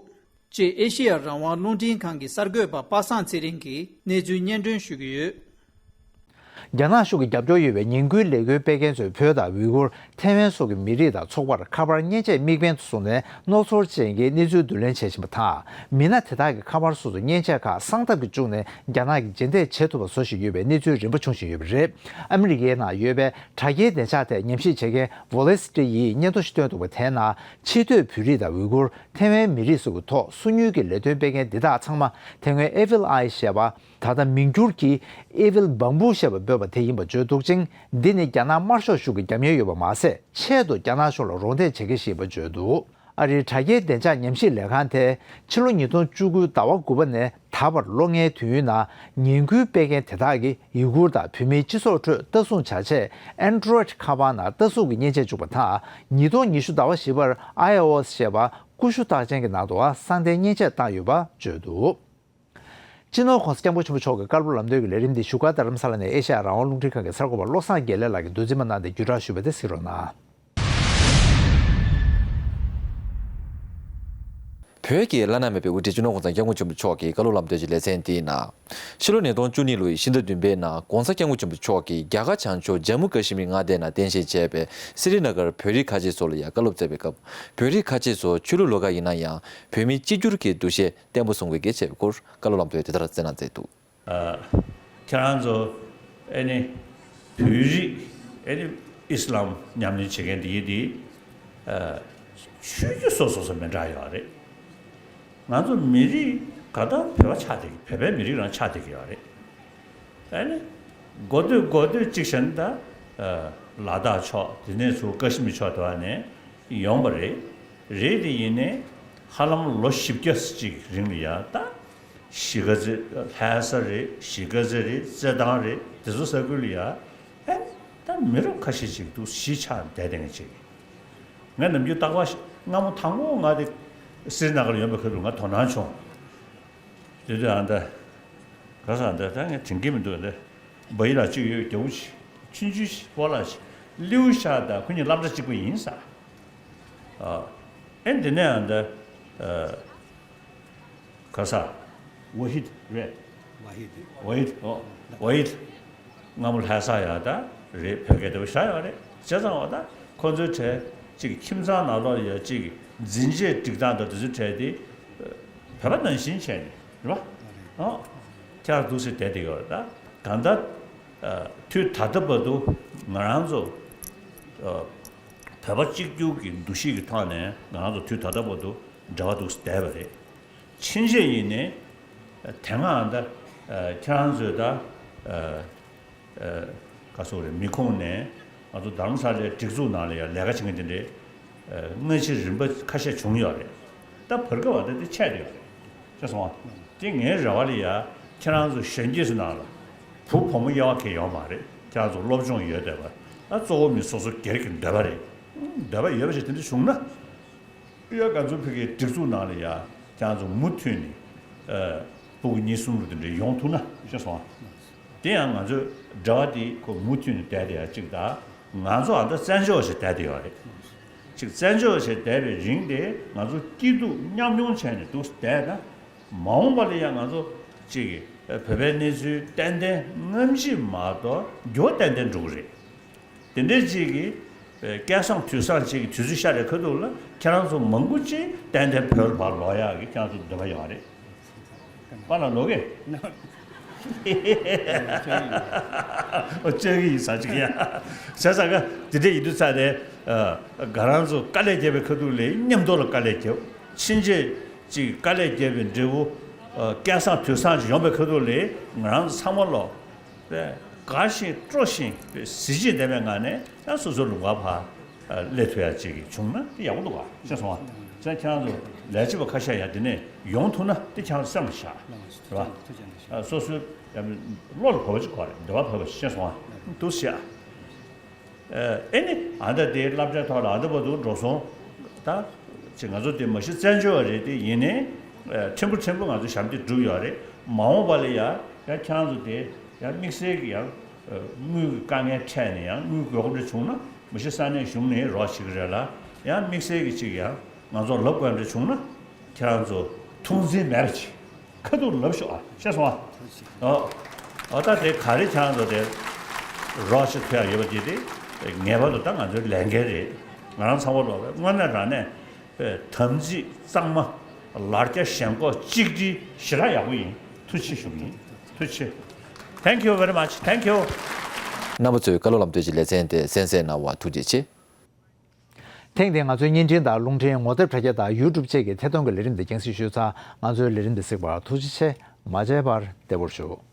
ཅེས་ཨེ་ཤེ་ཡ་རང་དབང་རླུང་འཕྲིན་ཁང་གི་གསར་འགོད་པ་པ་སངས་ཚེ་རིང་གིས་གནས་ཚུལ་སྙན་སྒྲོན་ཞུ་གི་ཡོད། རྒྱ་ནག་གཞུང་གི་རྒྱབ་སྐྱོར་ཡོད་པའི་ཉིན་དགུའི་ལས་འགུལ་སྤེལ་མཁན་ཚོས་བོད་དང་ཝུའི་གུར། ཐའེ་ཝན་སོགས་ཀྱི་མི་རིགས་དང་ཚོགས་པར་ཁ་པར་མཉེན་ཆས་དམིགས་འབེན་དུ་བཟུང་ནས་མནོ་ཚོར་ཅན་གྱི་གནས་ཚུལ་བསྡུ་ལེན་བྱེད་བཞིན་པ་དང་། མི་སྣ་དེ་དག་གི་ཁ་པར་སོགས་སུ་མཉེན་ཆས་ཁག་གསང་ཐབས་ཀྱིས་བཅུག་ནས་རྒྱ་ནག་གིས་རྗེས་འདེད་བྱེད་ཐུབ་པ་བཟོ་བཞིན་ཡོད་པའི་གནས་ཚུལ་རིམ་པ་འབྱུང་བཞིན་ཡོད་པ་རེད། ཨ་མི་རི་ཀའི་ནང་ཡོད་པའི་དྲ་རྒྱའི་བདེ་འཇགས་ཐད་ཉམས་ཞིབ་བྱེད་མཁན་ཝོ་ལེ་སི་ཊི་ཡིས་སྙན་ཐོ་ཞིག་བཏོན་འདུག་པ། དེའི་ནང་ཕྱི་སྡོད་བོད་རིགས་དང་ཝུའི་གུར། ཐའེ་ཝན་མི་རིགས་སོགས་ཀྱི་ཐོག་སོ་ཉུལ་གྱི་ལས་དོན་སྤེལ་མཁན་འདི་དག་ཚང་མ་དེ་སྔོན་Evil Eye ཞེས་པ། ད་ལྟ་མིང་བསྒྱུར་གྱིས་Evil Bamboo ཞེས་པ་འབོད་པ་དེ་ཡིན་པ་བརྗོད་འདུག་ཅིང་། འདི་ནི་རྒྱ་ནག་དམར་ཤོག་གཞུང་གི་རྒྱབ་གཉེར་ཡོད་པ་མ་ཟད། ཆེད་དུ་རྒྱ་ནག་གཞུང་ལ་རོགས་འདེགས་བྱེད་མཁན་ཞིག་ཡིན་པ་བརྗོད་འདུག་ཨ་རིའི་དྲ་རྒྱའི་བདེ་འཇགས་ཉམས་ཞིབ་ལས་ཁང་དེས་ཕྱི་ལོ་ཉིས་སྟོང་བཅུ་དགུ་ཟླ་བ་དགུ་པ་ནས་ད་བར་ལོ་ལྔའི་དུས་ཡུན་ནང་ཉིན་དགུའི་སྤེལ་མཁན་དེ་དག་གིས་ཡུ་གུར་དང་བོད་མིའི་སྤྱི་ཚོགས་ཁྲོད་ལྟ་སྲུང་བྱ་ཆེད་Android ཁ་པར་ནང་ལྟ་སྲུང་གི་མཉེན་ཆས་བཅུག་པ་དང་། ཉིས་སྟོང་ཉི་ཤུ་ཟླ་བ་བཞི་པར་iOS ཞེས་པ་ཀུ་ཤུ་རྟགས་ཅན་གྱི་ནང་དུའང་གསང་ཐལ་མཉེན་ཆས་བཏང་ཡོད་པ་བརྗོད་འདུག་སྤྱི་ནོར་༸གོང་ས་༸སྐྱབས་མགོན་ཆེན་པོ་མཆོག་གི་བཀའ་སློབ་ལམ་སྟོན་གྱི་ལས་རིམ་འདི་བཞུགས་སྒར་རྡ་རམ་ས་ལ་ནས་ཨེ་ཤ་ཡ་རང་དབང་རླུང་འཕྲིན་ཁང་གི་གསར་འགོད་པ་བློ་བཟང་དགེ་ལེགས་ལགས་ཀྱིས་མདོ་འཛིན་མ་གནང་སྟེ་བརྒྱུད་བསྒྲགས་ཞུས་པ་དེ་གཟིགས་རོགས་གནང་། བོད་ཀྱི་བླ་ན་མེད་པའི་དབུ་ཁྲིད་སྤྱི་ནོར་༸གོང་ས་༸སྐྱབས་མགོན་ཆེན་པོ་མཆོག་གི་བཀའ་སློབ་ལམ་སྟོན་གྱི་ལེ་ཚན་འདིའི་ནང་། ཕྱི་ལོ་ཉིས་སྟོང་བཅུ་གཉིས་ལོའི་ཕྱི་ཟླ་བདུན་པའི་ནང་༸གོང་ས་༸སྐྱབས་མགོན་ཆེན་པོ་མཆོག་གིས་རྒྱ་གར་བྱང་ཕྱོགས་ཇམ་མུ་ཀ་ཤི་མིར་མངའ་སྡེའི་ནང་རྟེན་གཞི་བྱས་པའི་སི་རི་ན་གར་བོད་རིགས་ཁ་ཆེ་ཚོ་ལ་ཡང་བཀའ་སློབ་སྩལ་བའི་སྐབས། བོད་རིགས་ཁ་ཆེ་ཚོ་ཆོས་ལུགས་ལོགས་ཀ་ཡིན་ན་ཡང་བོད་མིའི་གཅིག་གྱུར་གྱི་འདུ་ཤེས་བརྟན་པོ་བཟུང་དགོས་ཀྱི་ཆེད་སྐོར་བཀའ་སློབ་ལམ་སྟོན་དེ་ལྟར་སྩལ་གནང་མཛད་འདུག་ཨ། ཁྱེད་རང་ཚོ་ཨེ་ནི་བོད་རིགས་ཨེ་ནི་ཨིས་ལམ་ཉམས་ལེན་བྱེད་མཁན་དེ་གི་དེ། ཨ། ཆོས་བརྒྱུད་སོ་སོ་སོ་མི་འདྲ་ཡོད་རེད། ང་ཚོ་མི་རིགས་ག་ད་བོད་པ་ཆགས་བསྡད་ཀྱི། བོད་པའི་མི་རིགས་རང་ཆགས་བསྡད་ཀྱི་ཡོད་རེད། ཨ་ནི་འགོ་སྟོད་འགོ་སྟོད་གཅིག་བྱས་ན་ད་ལ་དྭགས་ཕྱོགས། དེ་ནས་ཚུར་ཀ་ཤི་མིར་ཕྱོགས་དེ་བ་ནས་ཡོང་བ་རེད། རེད་དེ་ཡིན་ནའི་ཧ་ལམ་ལོ་བཞི་བརྒྱ་ཅིག་རིང་ལ་ཡ་ད་གཞིས་ཀ་རྩེ་ལྷ་ས་རེད། གཞིས་ཀ་རྩེ་རེད། རྩེད་ཐང་རེད། དེ་ཚོ་ས་ཁུལ་ལ་ཡ་ཨ་ནི་ད་མི་རབས་ཁ་ཤས་ཅིག་འདུག་གཞིས་ཆགས་བསྡད་བསྡད་མཁན་ཅིག་ང་ནམ་རྒྱུན་རྟག་པར་སྔ་མོ་དང་པོ་ང་དེ་སི་རི་ན་གར་ཡོང་པའི་ཁ་ཐུག་ང་དོ་སྣང་བྱུང་། དེ་དུས་ཨ་ད་ག་ས་ཨ་ད་ད་ངས་དྲན་གྱི་མི་འདུག་ཨ་ད་བ་ཡི་ལ་གཅིག་ཡོད། རྒྱ་བོ་ཆུང་ཆུང་ཞིག་སྤོ་ལགས་ཤིག་ལིའུ་ཤ་ད་ཁོ་གཉིས་སློབ་གྲྭ་གཅིག་པ་ཡིན་ས། ཨ་ཨེ་འདི་ནས་ཨ་ད་ཨ། ག་ས། ཝ་ཧིད་རེད། ཝ་ཧིད། ཝ་ཧིད། ཨོ། ཝ་ཧིད། སྔ་མོ་ལྷ་ས་ཡ་ད་རེད། བོད་སྐད་དེ་བ་བཞག་ཡོད་རེད། བྱས་ཙང་བ་ད་ཁོ་ཚོའི་གྲས་ཅིག་ཁྱིམ་ཚང་ནང་ལོགས་ཡ་ཅིག་འཛིན་ཆས་སྒྲིག་སྟངས་དང་དེ་ཚོའི་གྲས་དེ་བོད་པ་ནང་བཞིན་བྱས་ནས་རེད་བ། ཨོ། ཁྱེད་རང་འདུག་སེ་བསྡད་བསྡད་ཡོད་རེད། ད་གང་ལྟར་དུས་ད་ལྟ་བར་དུ་ང་རང་ཚོ་བོད་པ་གཅིག་གྱུར་གྱི་འདུ་ཤེས་ཀྱི་ཐོག་ནས་ང་རང་ཚོ་དུས་ད་ལྟ་བར་དུ་འབྲེལ་བ་འདུག་སེ་བསྡད་པ་རེད། ཕྱིན་ཆད་ཡིན་ནའི་དེ་སྔ་ད་ཁྱེད་རང་ཚོས་ད་ག་སོགས་རེད། མི་ཁོངས་ནས་ང་ཚོ་རྡ་རམ་ས་ལའི་སྒྲིག་འཛུགས་ནང་ལ་ཡང་ལས་ཀ་བྱེད་མཁན་དེ་འདྲའི་སྔ་ཕྱི་རིམ་པ་ཁ་ཤས་བྱུང་ཡོད་རེད། ད་བར་སྐབས་བ་ད་དེ་ཆད་ཡོད་རེད། ཤེས་སོང་ཨ། དེ་ངའི་རེ་བ་ལ་ཡ་ཁྱེད་རང་ཚོ་གཞོན་སྐྱེས་ཚོ་ནང་ལ་བུ་བུ་མོ་དབྱེ་བ་གང་ཡང་ཡོད་མ་རེད། ཁྱེད་རང་ཚོ་སློབ་སྦྱོང་ཡོད་བསྡད་པ། ད་གཙོ་བོ་མི་སོ་སོ་སྒེར་གྱི་འདོད་པ་རེད། འདོད་པ་ཡོད་པ་ཞིག་དེ་འདྲ་བྱུང་ན། ཡ་ང་ཚོ་བོད་ཀྱི་སྒྲིག་འཛུགས་ནང་ལ་ཡ་ཁྱེད་རང་ཚོ་མུ་མཐུད་ནས་ཨ་ཕྲུ་གུ་གཉིས་གསུམ་རུ་དེ་འདྲ་ཡོང་ཐུབ་ན་ཤེས་སོང་ཨ། དེ་ཡང་ང་ཚོའི་འབྲེལ་བ་དེ་ཁོ་མུ་མཐུད་ནས་བསྡད་དེ་ཡ་གཅིག་དང་། ང་ཚོ་ཨ་ད་བཙན་བྱོལ་བ་ཞིག་བསྡད་དེ་ཡོད་རེད། གཅིག་བཙན་བྱོལ་བ་ཞིག་བསྡད་པའི་རིང་དེ་ང་ཚོ་སྐྱིད་སྡུག་མཉམ་མྱོང་བྱས་ནས་འདུག་བསྡད་ན། མ་འོངས་པ་ལ་ཡང་ང་ཚོ་གཅིག་གི་བོད་པའི་གནས་ཚུལ་ཏན་ཏན་སྔ་ཕྱི་མ་གཏོགས་མགྱོགས་ཏན་ཏན་འགྲོ་གི་རེད། དེ་འདྲའི་གཅིག་གི་སྐལ་བཟང་དུས་བཟང་གཅིག་གི་དུས་ཚོད་ཤར་བའི་ཁ་ཐུག་ལ་ཁྱེད་རང་ཚོ་མང་པོ་ཅིག་ཏན་ཏན་བོད་ལ་ཕར་ལོག་ཡག་གི་ཁྱེད་རང་ཚོ་འདོད་པ་ཡོད་རེད། པཱ་ལགས་ལོག་གི། ཨོ་སྤྱོད་ཀྱི་ཡིན་ས་ཅིག་ཡ། བྱས་ཙང་ག་དེ་འདྲ་ཡིན་དུས་ཙང་ནས་ཨ་ང་རང་ཚོ་དཀའ་ལས་བརྒྱབ་པའི་ཁ་ཐུག་ལ་མཉམ་དུ་ལ་དཀའ་ལས་བརྒྱབ། ཕྱིན་ཆད་ཅིག་དཀའ་ལས་བརྒྱབ་པའི་འབྲས་བུ་ཨ་སྐལ་བཟང་དུས་བཟང་ཅིག་ཡོང་པའི་ཁ་ཐུག་ལ་ང་རང་ཚོ་ཚང་མ་ལོ་དགའ་ཞིང་སྤྲོ་ཞིང་གཟི་བརྗིད་ལྡན་པའི་ངང་ནས་ཡང་སོ་སོའི་ལུང་པར་ཕར་སླེབས་ཐུབ་ཡ་ཅིག་བྱུང་ན་དེ་ཡག་པོ་འདུག་ག་ཤེས་སོང་ཨ། བྱས་ཙང་ཁྱེད་རང་ཚོ་ལས་བྱེད་པ་ཁ་ཤས་ཡང་དེ་ནས་ཡོང་ཐུབ་ན་དེ་ཁྱེད་རང་ཚོ་སེམས་ལ་བཞག་རེད་བ། ཨ་སོ་སོའི་ཡང་བློ་ལ་བབས་པ་ཅིག་དགོས་རེད། འདོད་པ་བབས་པ་ཅིག་ཤེས་སོང་ཨ། འདུག་ཤེས་ཨ། ཨེ་ནི་ཨ་ད་དེ་སློབ་གྲྭའི་ཐོག་ལ་ཨ་ད་བར་དུ་འགྲོ་སོང་། ད་ཅིག་ང་ཚོ་དེ་མ་གཞི་བཙན་བྱོལ་བ་རེད། དེ་ཡིན་ནའི་ཨ་ཕྲན་བུ་ཕྲན་བུ་ང་ཚོ་ཞབས་འདེགས་སྒྲུབ་ཡོད་རེད། མ་འོངས་པ་ལ་ཡ་ཡང་ཁྱེད་རང་ཚོ་དེ་ཡང་དམིགས་བསལ་གྱི་ཡང་དངུལ་གྱི་དཀའ་ངལ་འཕྲད་ནས་ཡང་དངུལ་དགོས་མཁོ་འདྲ་བྱུང་ན་མ་གཞི་ས་གནས་གཞུང་ནས་རོགས་བྱེད་ཀྱི་རེད་ལ། ཡང་དམིགས་བསལ་གྱི་ཅིག་ཡང་ང་ཚོར་ལབ་དགོས་འདྲ་བྱུང་ན་ཁྱེད་རང་ཚོ་ཐུགས་འཛེམ་མེད་པ་ཅིག་ཁ་ཐུག་ལབ་ཤོག་ཨ། ཤེས་སོང་ཨ། ཨོ་ཨོ་ད་དེ་ག་རེ་ཁྱེད་རང་ཚོ་དེ་རོགས་བྱེད་ཐུབ་ཡག་ཡོད་པ་དེ་དེ་ངེས་པར་དུ་ད་ང་ཚོའི་ལས་འགན་རེད། ང་རང་ཚང་མ་ལོག་པའི་དངོས་གནས་དྲང་གནས་དམ་ཚིག་གཙང་མ་ལར་རྒྱ་ཞེན་ཁོག་གཅིག་སྒྲིལ་ཞེ་དྲག་ཡག་པོ་ཡིན། ཐུགས་རྗེ་ཆེ་ཞུ་གི་ཡིན། ཐུགས་རྗེ་ཆེ། Thank you very much. Thank you. རྣམ་པ་ཚོས་བཀའ་སློབ་ལམ་སྟོན་གྱི་ལེ་ཚན་དེ་གསན་གཟིགས་གནང་བར་ཐུགས་རྗེ་ཆེ། ཐེངས་འདིའི་ང་ཚོའི་བརྙན་འཕྲིན་དང་རླུང་འཕྲིན་ངོ་དེབ་དྲ་རྒྱ་དང་ཡུ་ཊུབ་བཅས་ཀྱི་ཐད་གཏོང་གི་ལས་རིམ་འདི་རྒྱང་སྲིང་ཞུས་ཚར། ང་ཚོའི་ལས་རིམ་འདི་གཟིགས་པར་ཐུགས་རྗེ་ཆེ། མ་མཇལ་བར་བདེ་པོར་བཞུགས།